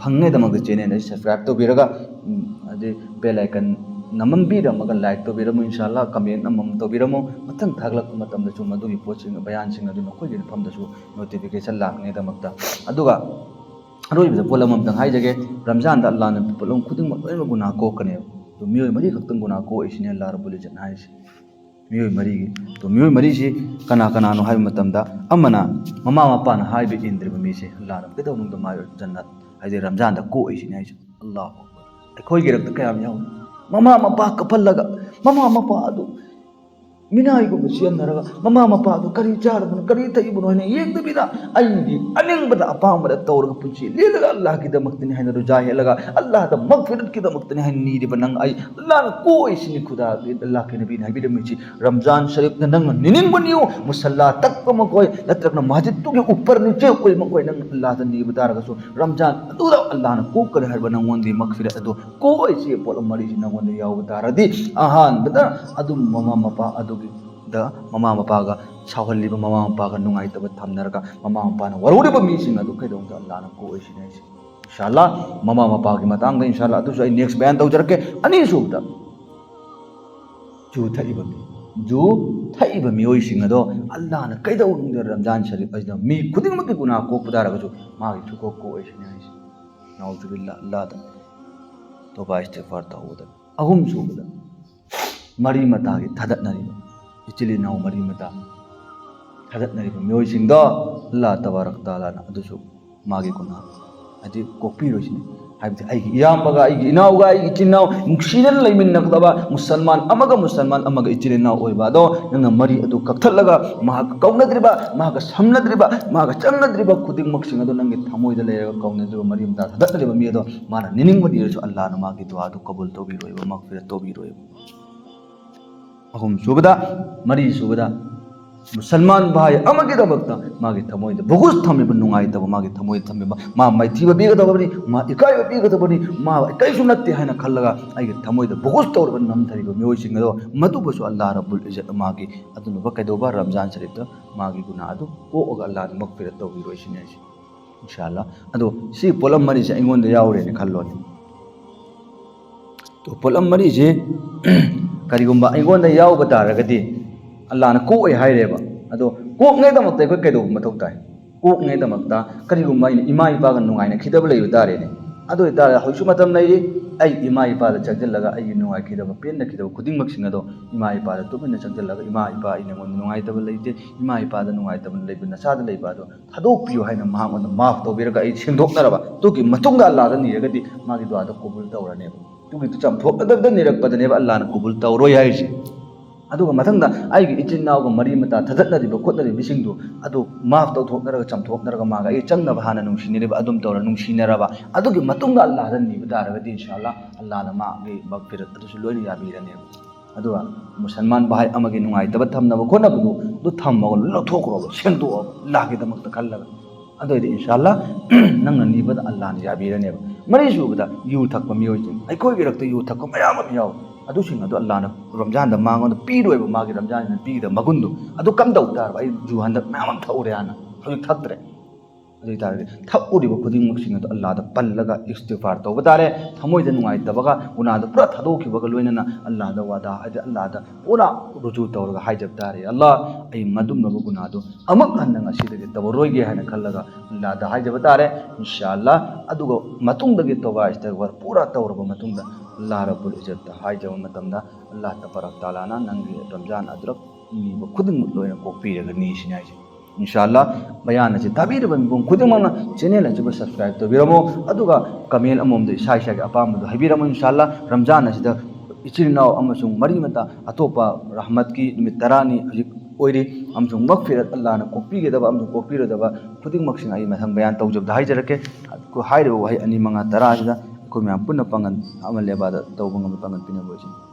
ꯐꯪꯅꯉꯥꯏꯗꯃꯛꯇ ꯆꯦꯅꯦꯜ ꯑꯁꯤ ꯁꯕꯁꯀ꯭ꯔꯥꯏꯕ ꯇꯧꯕꯤꯔꯒ, ꯎꯝ, ꯑꯗꯩ ꯕꯦꯜ ꯑꯥꯏꯀꯟ ꯅꯝꯕꯤꯔꯝꯃꯒ ꯂꯥꯏꯛ ꯇꯧꯕꯤꯔꯝꯃꯨ ꯏꯟꯁꯥ ꯑꯜꯂꯥ, ꯀꯃꯦꯟ ꯑꯃꯃꯝ ꯇꯧꯕꯤꯔꯝꯃꯨ꯫ ꯃꯊꯪ ꯊꯥꯒꯠꯂꯛꯄ ꯃꯇꯝꯗꯁꯨ ꯃꯗꯨꯒꯤ ꯄꯣꯠꯁꯤꯡ, ꯕꯌꯥꯟꯁꯤꯡ ꯑꯗꯨ ꯅꯈꯣꯏꯒꯤ ꯃꯐꯝꯗꯁꯨ ꯅꯣꯇꯤꯐꯤꯀꯦꯁꯟ ꯂꯥꯛꯅꯉꯥꯏꯗꯃꯛꯇ꯫ ꯑꯗꯨꯒ ꯑꯔꯣꯏꯕꯗ ꯄꯣꯠ ꯑꯃꯃꯝꯇꯪ ꯍꯥꯏꯖꯒꯦ꯫ ꯔꯝꯖꯥꯟꯗ ꯑꯜꯂꯥꯍꯅ ꯄꯣꯠꯂꯝ ꯈꯨꯗꯤꯡꯃꯛ ꯂꯣꯏꯅꯃꯛ ꯒꯨꯅꯥ ꯀꯣꯛꯀꯅꯦꯕ꯫ ꯑꯗꯨ ꯃꯤꯑꯣꯏ ꯃꯔꯤꯈꯛꯇꯪ ꯒꯨꯅꯥ ꯀꯣꯛꯏꯁꯤꯅꯦ ꯑꯜꯂꯥꯍ ꯔꯕꯨꯜ ꯏꯖꯠꯅ ꯍꯥꯏꯔꯤꯁꯦ꯫ ꯃꯤꯑꯣꯏ ꯃꯔꯤꯒꯤ꯫ ꯑꯗꯣ ꯃꯤꯑꯣꯏ ꯃꯔꯤꯁꯤ ꯀꯅꯥ ꯀꯅꯥꯅꯣ ꯍꯥꯏꯕ ꯃꯇꯝꯗ, ꯑꯃꯅ ꯃꯃꯥ ꯃꯄꯥꯅ ꯍꯥꯏꯕ ꯏꯟꯗ꯭ꯔꯤꯕ ꯃꯤꯁꯦ ꯑꯜꯂꯥꯍꯅ ꯀꯩꯗꯧꯅꯨꯡꯗ ꯃꯥ ꯖꯟꯅꯠ, ꯍꯥꯏꯗꯤ ꯔꯝꯖꯥꯟꯗ ꯀꯣꯛꯏꯁꯤꯅꯦ ꯍꯥꯏꯁꯦ꯫ ꯑꯜꯂꯥꯍꯨ ꯑꯛꯕꯔ꯫ ꯑꯩꯈꯣꯏꯒꯤ ꯏꯔꯛꯇ ꯀꯌꯥꯝ ꯌꯥꯎꯏ? ꯃꯃꯥ ꯃꯄꯥ ꯀꯞꯍꯜꯂꯒ, ꯃꯃꯥ ꯃꯄꯥ ꯑꯗꯨ ꯃꯤꯅꯥꯏꯒꯨꯝꯕ ꯆꯦꯟꯅꯔꯒ, ꯃꯃꯥ ꯃꯄꯥ ꯑꯗꯨ ꯀꯔꯤ ꯆꯥꯔꯕꯅꯣ, ꯀꯔꯤ ꯊꯛꯏꯕꯅꯣ ꯍꯥꯏꯅ ꯌꯦꯡꯗꯕꯤꯗ, ꯑꯩꯒꯤ ꯑꯅꯤꯡꯕꯗ ꯑꯄꯥꯝꯕꯗ ꯇꯧꯔꯒ ꯄꯨꯟꯁꯤ ꯂꯦꯜꯂꯒ ꯑꯜꯂꯥꯍꯒꯤꯗꯃꯛꯇꯅꯤ ꯍꯥꯏꯅ ꯔꯨꯖꯥ ꯍꯦꯜꯂꯒ, ꯑꯜꯂꯥꯍꯗ ꯃꯒꯐꯤꯔꯠꯀꯤꯗꯃꯛꯇꯅꯤ ꯍꯥꯏꯅ ꯅꯤꯔꯤꯕ ꯅꯪ ꯑꯩ, ꯑꯜꯂꯥꯍꯅ ꯀꯣꯛꯏꯁꯤꯅꯤ ꯈꯨꯗꯥ, ꯑꯜꯂꯥꯍꯒꯤ ꯅꯕꯤꯅ ꯍꯥꯏꯕꯤꯔꯝꯃꯤꯁꯤ, ꯔꯝꯖꯥꯟ ꯁꯔꯤꯐꯅ ꯅꯪꯅ ꯅꯤꯅꯤꯡꯕ ꯅꯤꯌꯨ, ꯃꯨꯁꯜꯂꯥ ꯇꯛꯄꯃꯛ ꯑꯣꯏ, ꯅꯠꯇ꯭ꯔꯒꯅ ꯃꯁꯖꯤꯗꯇꯨꯒꯤ ꯎꯄꯔ ꯅꯤꯆꯦ ꯑꯣꯏꯃꯛ ꯑꯣꯏ, ꯅꯪ ꯑꯜꯂꯥꯍꯗ ꯅꯤꯕ ꯇꯥꯔꯒꯁꯨ, ꯔꯝꯖꯥꯟ ꯑꯗꯨꯗ ꯑꯜꯂꯥꯍꯅ ꯀꯣꯛꯀꯅꯤ ꯍꯥꯏꯔꯤꯕ ꯅꯪꯉꯣꯟꯗꯒꯤ ꯃꯒꯐꯤꯔꯠ ꯑꯗꯨ ꯀꯣꯛꯏꯁꯤ ꯄꯣꯠꯂꯝ ꯃꯔꯤꯁꯤ ꯅꯪꯉꯣꯟꯗ ꯌꯥꯎꯕ ꯇꯥꯔꯗꯤ, ꯑꯍꯥꯟꯕꯗ ꯑꯗꯨꯝ ꯃꯃꯥ ꯃꯄꯥ ꯑꯗꯨꯒꯤꯗ, ꯃꯃꯥ ꯃꯄꯥꯒ ꯁꯥꯎꯍꯜꯂꯤꯕ, ꯃꯃꯥ ꯃꯄꯥꯒ ꯅꯨꯡꯉꯥꯏꯇꯕ ꯊꯝꯅꯔꯒ, ꯃꯃꯥ ꯃꯄꯥꯅ ꯋꯥꯔꯧꯔꯤꯕ ꯃꯤꯁꯤꯡ ꯑꯗꯨ ꯀꯩꯗꯧꯅꯨꯡꯗ ꯑꯜꯂꯥꯍꯅ ꯀꯣꯛꯑꯣꯏꯁꯤꯅꯤ ꯍꯥꯏꯁꯦ꯫ ꯏꯟꯁꯥ ꯑꯜꯂꯥꯍ, ꯃꯃꯥ ꯃꯄꯥꯒꯤ ꯃꯇꯥꯡꯗ ꯏꯟꯁꯥ ꯑꯜꯂꯥꯍ ꯑꯗꯨꯁꯨ ꯑꯩ ꯅꯦꯛꯁ ꯕꯌꯥꯟ ꯇꯧꯖꯔꯛꯀꯦ꯫ ꯑꯅꯤꯁꯨꯕꯗ, ꯖꯨ ꯊꯛꯏꯕ ꯃꯤ, ꯖꯨ ꯊꯛꯏꯕ ꯃꯤꯑꯣꯏꯁꯤꯡ ꯑꯗꯣ ꯑꯜꯂꯥꯍꯅ ꯀꯩꯗꯧꯅꯨꯡꯗ ꯔꯝꯖꯥꯟ ꯁꯔꯤꯐ ꯑꯁꯤꯗ ꯃꯤ ꯈꯨꯗꯤꯡꯃꯛꯀꯤ ꯒꯨꯅꯥ ꯀꯣꯛꯄ ꯇꯥꯔꯒꯁꯨ ꯃꯥꯒꯤ ꯁꯨꯀꯣꯛ ꯀꯣꯛꯑꯣꯏꯁꯤꯅꯤ ꯍꯥꯏꯁꯦ꯫ ꯅꯥꯎꯖꯨꯕꯤꯜꯂꯥ, ꯑꯜꯂꯥꯍꯗ ꯇꯣꯕꯥ ꯏꯁꯇꯤꯒꯐꯥꯔ ꯇꯧꯕꯗ꯫ ꯑꯍꯨꯝꯁꯨꯕꯗ, ꯃꯔꯤ ꯃꯇꯥꯒꯤ ꯊꯥꯗꯠꯅꯔꯤꯕ, ꯏꯆꯤꯜ ꯏꯅꯥꯎ ꯃꯔꯤ ꯃꯇꯥ ꯊꯥꯗꯠꯅꯔꯤꯕ ꯃꯤꯑꯣꯏꯁꯤꯡꯗꯣ ꯑꯜꯂꯥꯍ ꯇꯕꯥꯔꯛ ꯇꯥꯂꯥꯅ ꯑꯗꯨꯁꯨ ꯃꯥꯒꯤ ꯒꯨꯅꯥ, ꯍꯥꯏꯗꯤ ꯀꯣꯛꯄꯤꯔꯣꯏꯁꯤꯅꯤ꯫ ꯍꯥꯏꯕꯗꯤ ꯑꯩꯒꯤ ꯏꯌꯥꯝꯕꯒ, ꯑꯩꯒꯤ ꯏꯅꯥꯎꯒ, ꯑꯩꯒꯤ ꯏꯆꯤꯜ ꯏꯅꯥꯎ ꯅꯨꯡꯁꯤꯅꯅ ꯂꯩꯃꯤꯟꯅꯒꯗꯕ, ꯃꯨꯁꯜꯃꯥꯟ ꯑꯃꯒ ꯃꯨꯁꯜꯃꯥꯟ ꯑꯃꯒ ꯏꯆꯤꯜ ꯏꯅꯥꯎ ꯑꯣꯏꯕ ꯑꯗꯣ ꯅꯪꯅ ꯃꯔꯤ ꯑꯗꯨ ꯀꯛꯊꯠꯂꯒ ꯃꯍꯥꯛꯀ ꯀꯧꯅꯗ꯭ꯔꯤꯕ, ꯃꯍꯥꯛꯀ ꯁꯝꯅꯗ꯭ꯔꯤꯕ, ꯃꯍꯥꯛꯀ ꯆꯪꯅꯗ꯭ꯔꯤꯕ ꯈꯨꯗꯤꯡꯃꯛꯁꯤꯡ ꯑꯗꯣ ꯅꯪꯒꯤ ꯊꯃꯣꯏꯗ ꯂꯩꯔꯒ ꯀꯧꯅꯗ꯭ꯔꯤꯕ ꯃꯔꯤ ꯃꯇꯥ ꯊꯥꯗꯠꯅꯔꯤꯕ ꯃꯤ ꯑꯗꯣ ꯃꯥꯅ ꯅꯤꯅꯤꯡꯕ ꯅꯤꯔꯁꯨ ꯑꯜꯂꯥꯍꯅ ꯃꯥꯒꯤ ꯗꯨꯋꯥꯗꯨ ꯀꯕꯨꯜ ꯇꯧꯕꯤꯔꯣꯏꯕ, ꯃꯒꯐꯤꯔꯠ ꯇꯧꯕꯤꯔꯣꯏꯕ꯫ ꯑꯍꯨꯝ ꯁꯨꯕꯗ, ꯃꯔꯤ ꯁꯨꯕꯗ, ꯃꯨꯁꯜꯃꯥꯟ ꯚꯥꯏ ꯑꯃꯒꯤꯗꯃꯛꯇ ꯃꯥꯒꯤ ꯊꯃꯣꯏꯗ ꯕꯨꯒꯨꯁ ꯊꯝꯃꯤꯕ, ꯅꯨꯡꯉꯥꯏꯇꯕ ꯃꯥꯒꯤ ꯊꯃꯣꯏꯗ ꯊꯝꯃꯤꯕ, ꯃꯥ ꯃꯥꯏꯊꯤꯕ ꯄꯤꯒꯗꯕꯅꯤ, ꯃꯥ ꯏꯀꯥꯏꯕ ꯄꯤꯒꯗꯕꯅꯤ, ꯃꯥ ꯀꯔꯤꯁꯨ ꯅꯠꯇꯦ ꯍꯥꯏꯅ ꯈꯜꯂꯒ ꯑꯩꯒꯤ ꯊꯃꯣꯏꯗ ꯕꯨꯒꯨꯁ ꯇꯧꯔꯒ ꯅꯝꯊꯔꯤꯕ ꯃꯤꯑꯣꯏꯁꯤꯡ ꯑꯗꯣ, ꯃꯗꯨꯕꯨꯁꯨ ꯑꯜꯂꯥꯍ ꯔꯕꯨꯜ ꯏꯖꯠꯅ ꯃꯥꯒꯤ ꯑꯗꯨꯅꯕ ꯀꯩꯗꯧꯕ ꯔꯝꯖꯥꯟ ꯁꯔꯤꯐꯇ ꯃꯥꯒꯤ ꯒꯨꯅꯥ ꯑꯗꯨ ꯀꯣꯛꯑꯒ ꯑꯜꯂꯥꯍꯅ ꯃꯒꯐꯤꯔꯠ ꯇꯧꯕꯤꯔꯣꯏ ꯁꯤꯅꯤ ꯍꯥꯏꯁꯦ, ꯏꯟꯁꯥ ꯑꯜꯂꯥꯍ꯫ ꯑꯗꯣ ꯁꯤ ꯄꯣꯠꯂꯝ ꯃꯔꯤꯁꯦ ꯑꯩꯉꯣꯟꯗ ꯌꯥꯎꯔꯦꯅ ꯈꯜꯂꯣꯅꯦ꯫ ꯄꯣꯠꯂꯝ ꯃꯔꯤꯁꯦ ꯀꯔꯤꯒꯨꯝꯕ ꯑꯩꯉꯣꯟꯗ ꯌꯥꯎꯕ ꯇꯥꯔꯒꯗꯤ ꯑꯜꯂꯥꯍꯅ ꯀꯣꯛꯑꯣꯏ ꯍꯥꯏꯔꯦꯕ꯫ ꯑꯗꯣ ꯀꯣꯛꯅꯉꯩꯗꯃꯛꯇ ꯑꯩꯈꯣꯏ ꯀꯩꯗꯧꯕ ꯃꯊꯧ ꯇꯥꯏ? ꯀꯣꯛꯅꯉꯩꯗꯃꯛꯇ ꯀꯔꯤꯒꯨꯝꯕ ꯑꯩꯅ ꯏꯃꯥ ꯏꯄꯥꯒ ꯅꯨꯡꯉꯥꯏꯅꯈꯤꯗꯕ ꯂꯩꯕ ꯇꯥꯔꯦꯅꯦ꯫ ꯑꯗꯨ ꯑꯣꯏꯇꯥꯔꯗꯤ ꯍꯧꯖꯤꯛꯁꯨ ꯃꯇꯝ ꯂꯩꯔꯤ꯫ ꯑꯩ ꯏꯃꯥ ꯏꯄꯥꯗ ꯆꯪꯁꯤꯜꯂꯒ ꯑꯩꯒꯤ ꯅꯨꯡꯉꯥꯏꯈꯤꯗꯕ ꯄꯦꯟꯅꯈꯤꯗꯕ ꯈꯨꯗꯤꯡꯃꯛꯁꯤꯡ ꯑꯗꯣ ꯏꯃꯥ ꯏꯄꯥꯗ ꯇꯨꯃꯤꯟꯅ ꯆꯪꯁꯤꯜꯂꯒ, "ꯏꯃꯥ ꯏꯄꯥ, ꯑꯩ ꯅꯉꯣꯟꯗ ꯅꯨꯡꯉꯥꯏꯇꯕ ꯂꯩꯇꯦ꯫ ꯏꯃꯥ ꯏꯄꯥꯗ ꯅꯨꯡꯉꯥꯏꯇꯕ ꯂꯩꯕ ꯅꯁꯥꯗ ꯂꯩꯕ ꯑꯗꯣ ꯊꯥꯗꯣꯛꯄꯤꯌꯨ" ꯍꯥꯏꯅ ꯃꯍꯥꯛꯉꯣꯟꯗ ꯃꯥꯐ ꯇꯧꯕꯤꯔꯒ ꯑꯩ ꯁꯦꯡꯗꯣꯛꯅꯔꯕ ꯇꯨꯒꯤ ꯃꯇꯨꯡꯗ ꯑꯜꯂꯥꯍꯗ ꯅꯤꯔꯒꯗꯤ ꯃꯥꯒꯤ ꯗꯨꯋꯥꯗꯣ ꯀꯕꯨꯜ ꯇꯧꯔꯅꯦꯕ꯫ ꯇꯨꯒꯤꯗꯨ ꯆꯥꯝꯊꯣꯛꯅꯗꯕꯗ ꯅꯤꯔꯛꯄꯗꯅꯦꯕ ꯑꯜꯂꯥꯍꯅ ꯀꯕꯨꯜ ꯇꯧꯔꯣꯏ ꯍꯥꯏꯔꯤꯁꯦ꯫ ꯑꯗꯨꯒ ꯃꯊꯪꯗ ꯑꯩꯒꯤ ꯏꯆꯤꯟ ꯏꯅꯥꯎꯒ ꯃꯔꯤ ꯃꯇꯥ ꯊꯗꯠꯅꯔꯤꯕ ꯈꯣꯠꯅꯔꯤꯕꯁꯤꯡꯗꯨ ꯑꯗꯨ ꯃꯥꯐ ꯇꯧꯊꯣꯛꯅꯔꯒ ꯆꯥꯝꯊꯣꯛꯅꯔꯒ ꯃꯥꯒ ꯑꯩ ꯆꯪꯅꯕ ꯍꯥꯟꯅ ꯅꯨꯡꯁꯤꯅꯔꯤꯕ ꯑꯗꯨꯝ ꯇꯧꯔ ꯅꯨꯡꯁꯤꯅꯔꯕ ꯑꯗꯨꯒꯤ ꯃꯇꯨꯡꯗ ꯑꯜꯂꯥꯍꯗ ꯅꯤꯕ ꯇꯥꯔꯒꯗꯤ ꯏꯟꯁꯥ ꯑꯜꯂꯥꯍ ꯑꯜꯂꯥꯍꯅ ꯃꯥꯒꯤ ꯃꯒꯐꯤꯔꯠ ꯑꯗꯨꯁꯨ ꯂꯣꯏꯅ ꯌꯥꯕꯤꯔꯅꯦꯕ꯫ ꯑꯗꯨꯒ ꯃꯨꯁꯜꯃꯥꯟ ꯚꯥꯏ ꯑꯃꯒꯤ ꯅꯨꯡꯉꯥꯏꯇꯕ ꯊꯝꯅꯕ ꯈꯣꯠꯅꯕꯗꯨ ꯑꯗꯨ ꯊꯝꯃꯒ ꯂꯧꯊꯣꯛꯈ꯭ꯔꯣꯕ, ꯁꯦꯡꯗꯣꯛꯑꯣꯕ, ꯑꯜꯂꯥꯍꯒꯤꯗꯃꯛꯇ ꯈꯜꯂꯒ꯫ ꯑꯗꯨ ꯑꯣꯏꯔꯗꯤ ꯏꯟꯁꯥ ꯑꯜꯂꯥꯍ ꯅꯪꯅ ꯅꯤꯕꯗ ꯑꯜꯂꯥꯍꯅ ꯌꯥꯕꯤꯔꯅꯦꯕ꯫ ꯃꯔꯤꯁꯨꯕꯗ ꯌꯨ ꯊꯛꯄ ꯃꯤꯑꯣꯏꯁꯤꯡ, ꯑꯩꯈꯣꯏꯒꯤ ꯏꯔꯛꯇ ꯌꯨ ꯊꯛꯄ ꯃꯌꯥꯝ ꯑꯃ ꯌꯥꯎꯋꯤ꯫ ꯑꯗꯨꯁꯤꯡ ꯑꯗꯨ ꯑꯜꯂꯥꯍꯅ ꯔꯝꯖꯥꯟꯗ ꯃꯉꯣꯟꯗ ꯄꯤꯔꯣꯏꯕ, ꯃꯥꯒꯤ ꯔꯝꯖꯥꯟꯁꯤꯅ ꯄꯤꯒꯗꯕ ꯃꯒꯨꯟꯗꯨ ꯑꯗꯨ ꯀꯝꯗꯧ ꯇꯥꯔꯕ? ꯑꯩ ꯌꯨ ꯍꯟꯗꯛ ꯃꯌꯥꯝ ꯑꯃ ꯊꯛꯎꯔꯦ ꯍꯥꯟꯅ, ꯍꯧꯖꯤꯛ ꯊꯛꯇ꯭ꯔꯦ꯫ ꯑꯗꯨ ꯑꯣꯏꯇꯥꯔꯗꯤ ꯊꯛꯎꯔꯤꯕ ꯈꯨꯗꯤꯡꯃꯛꯁꯤꯡ ꯑꯗꯨ ꯑꯜꯂꯥꯍꯗ ꯄꯜꯂꯒ ꯏꯁꯇꯤꯒꯐꯥꯔ ꯇꯧꯕ ꯇꯥꯔꯦ꯫ ꯊꯃꯣꯏꯗ ꯅꯨꯡꯉꯥꯏꯇꯕꯒ ꯒꯨꯅꯥꯗ ꯄꯨꯔꯥ ꯊꯥꯗꯣꯛꯈꯤꯕꯒ ꯂꯣꯏꯅꯅ ꯑꯜꯂꯥꯍꯗ ꯋꯥꯗꯥ, ꯍꯥꯏꯗꯤ ꯑꯜꯂꯥꯍꯗ ꯄꯨꯔꯥ ꯔꯨꯖꯨ ꯇꯧꯔꯒ ꯍꯥꯏꯖꯕ ꯇꯥꯔꯦ, "ꯑꯜꯂꯥꯍ, ꯑꯩ ꯃꯗꯨꯝꯅꯕ ꯒꯨꯅꯥꯗꯣ ꯑꯃꯨꯛ ꯍꯟꯅ ꯉꯁꯤꯗꯒꯤ ꯇꯧꯔꯔꯣꯏꯒꯦ" ꯍꯥꯏꯅ ꯈꯜꯂꯒ ꯑꯜꯂꯥꯍꯗ ꯍꯥꯏꯖꯕ ꯇꯥꯔꯦ꯫ ꯏꯟꯁꯥ ꯑꯜꯂꯥꯍ꯫ ꯑꯗꯨꯒ ꯃꯇꯨꯡꯗꯒꯤ ꯇꯧꯕꯥ ꯏꯁꯇꯤꯒꯐꯥꯔ ꯄꯨꯔꯥ ꯇꯧꯔꯕ ꯃꯇꯨꯡꯗ ꯑꯜꯂꯥꯍ ꯔꯕꯨꯜ ꯏꯖꯠꯇ ꯍꯥꯏꯖꯕ ꯃꯇꯝꯗ ꯑꯜꯂꯥꯍ ꯇꯕꯥꯔꯛ ꯇꯥꯂꯥꯅ ꯅꯪꯒꯤ ꯔꯝꯖꯥꯟ ꯑꯗꯨꯔꯛ ꯅꯤꯕ ꯈꯨꯗꯤꯡꯃꯛ ꯂꯣꯏꯅ ꯀꯣꯛꯄꯤꯔꯒꯅꯤ ꯁꯤꯅꯤ ꯍꯥꯏꯁꯦ꯫ ꯏꯟꯁꯥ ꯑꯜꯂꯥꯍ, ꯕꯌꯥꯟ ꯑꯁꯤ ꯇꯥꯕꯤꯔꯤꯕ ꯃꯤꯄꯨꯝ ꯈꯨꯗꯤꯡꯃꯛꯅ ꯆꯦꯅꯦꯜ ꯑꯁꯤꯕꯨ ꯁꯕꯁꯀ꯭ꯔꯥꯏꯕ ꯇꯧꯕꯤꯔꯝꯃꯣ꯫ ꯑꯗꯨꯒ ꯀꯃꯦꯟ ꯑꯃꯃꯝꯗ ꯏꯁꯥ ꯏꯁꯥꯒꯤ ꯑꯄꯥꯝꯕꯗꯨ ꯍꯥꯏꯕꯤꯔꯝꯃꯣ꯫ ꯏꯟꯁꯥ ꯑꯜꯂꯥꯍ, ꯔꯝꯖꯥꯟ ꯑꯁꯤꯗ ꯏꯆꯤꯜ ꯏꯅꯥꯎ ꯑꯃꯁꯨꯡ ꯃꯔꯤ ꯃꯇꯥ ꯑꯇꯣꯞꯄ ꯔꯍꯃꯠꯀꯤ ꯅꯨꯃꯤꯠ ꯇꯔꯥꯅꯤ ꯍꯧꯖꯤꯛ ꯑꯣꯏꯔꯤ, ꯑꯃꯁꯨꯡ ꯃꯒꯐꯤꯔꯠ, ꯑꯜꯂꯥꯍꯅ ꯀꯣꯛꯄꯤꯒꯗꯕ ꯑꯃꯁꯨꯡ ꯀꯣꯛꯄꯤꯔꯣꯏꯗꯕ ꯈꯨꯗꯤꯡꯃꯛꯁꯤꯡ ꯑꯩ ꯃꯊꯪ ꯕꯌꯥꯟ ꯇꯧꯖꯕꯗ ꯍꯥꯏꯖꯔꯛꯀꯦ꯫ ꯍꯥꯏꯔꯤꯕ ꯋꯥꯍꯩ ꯑꯅꯤ ꯃꯉꯥ ꯇꯔꯥ ꯑꯁꯤꯗ ꯑꯩꯈꯣꯏ ꯃꯌꯥꯝ ꯄꯨꯟꯅ ꯄꯥꯡꯒꯜ ꯑꯃ ꯂꯦꯕꯥꯗ ꯇꯧꯕ ꯉꯝꯕ ꯄꯥꯡꯒꯜ ꯄꯤꯅꯕ ꯑꯣꯏꯁꯤꯅꯤ꯫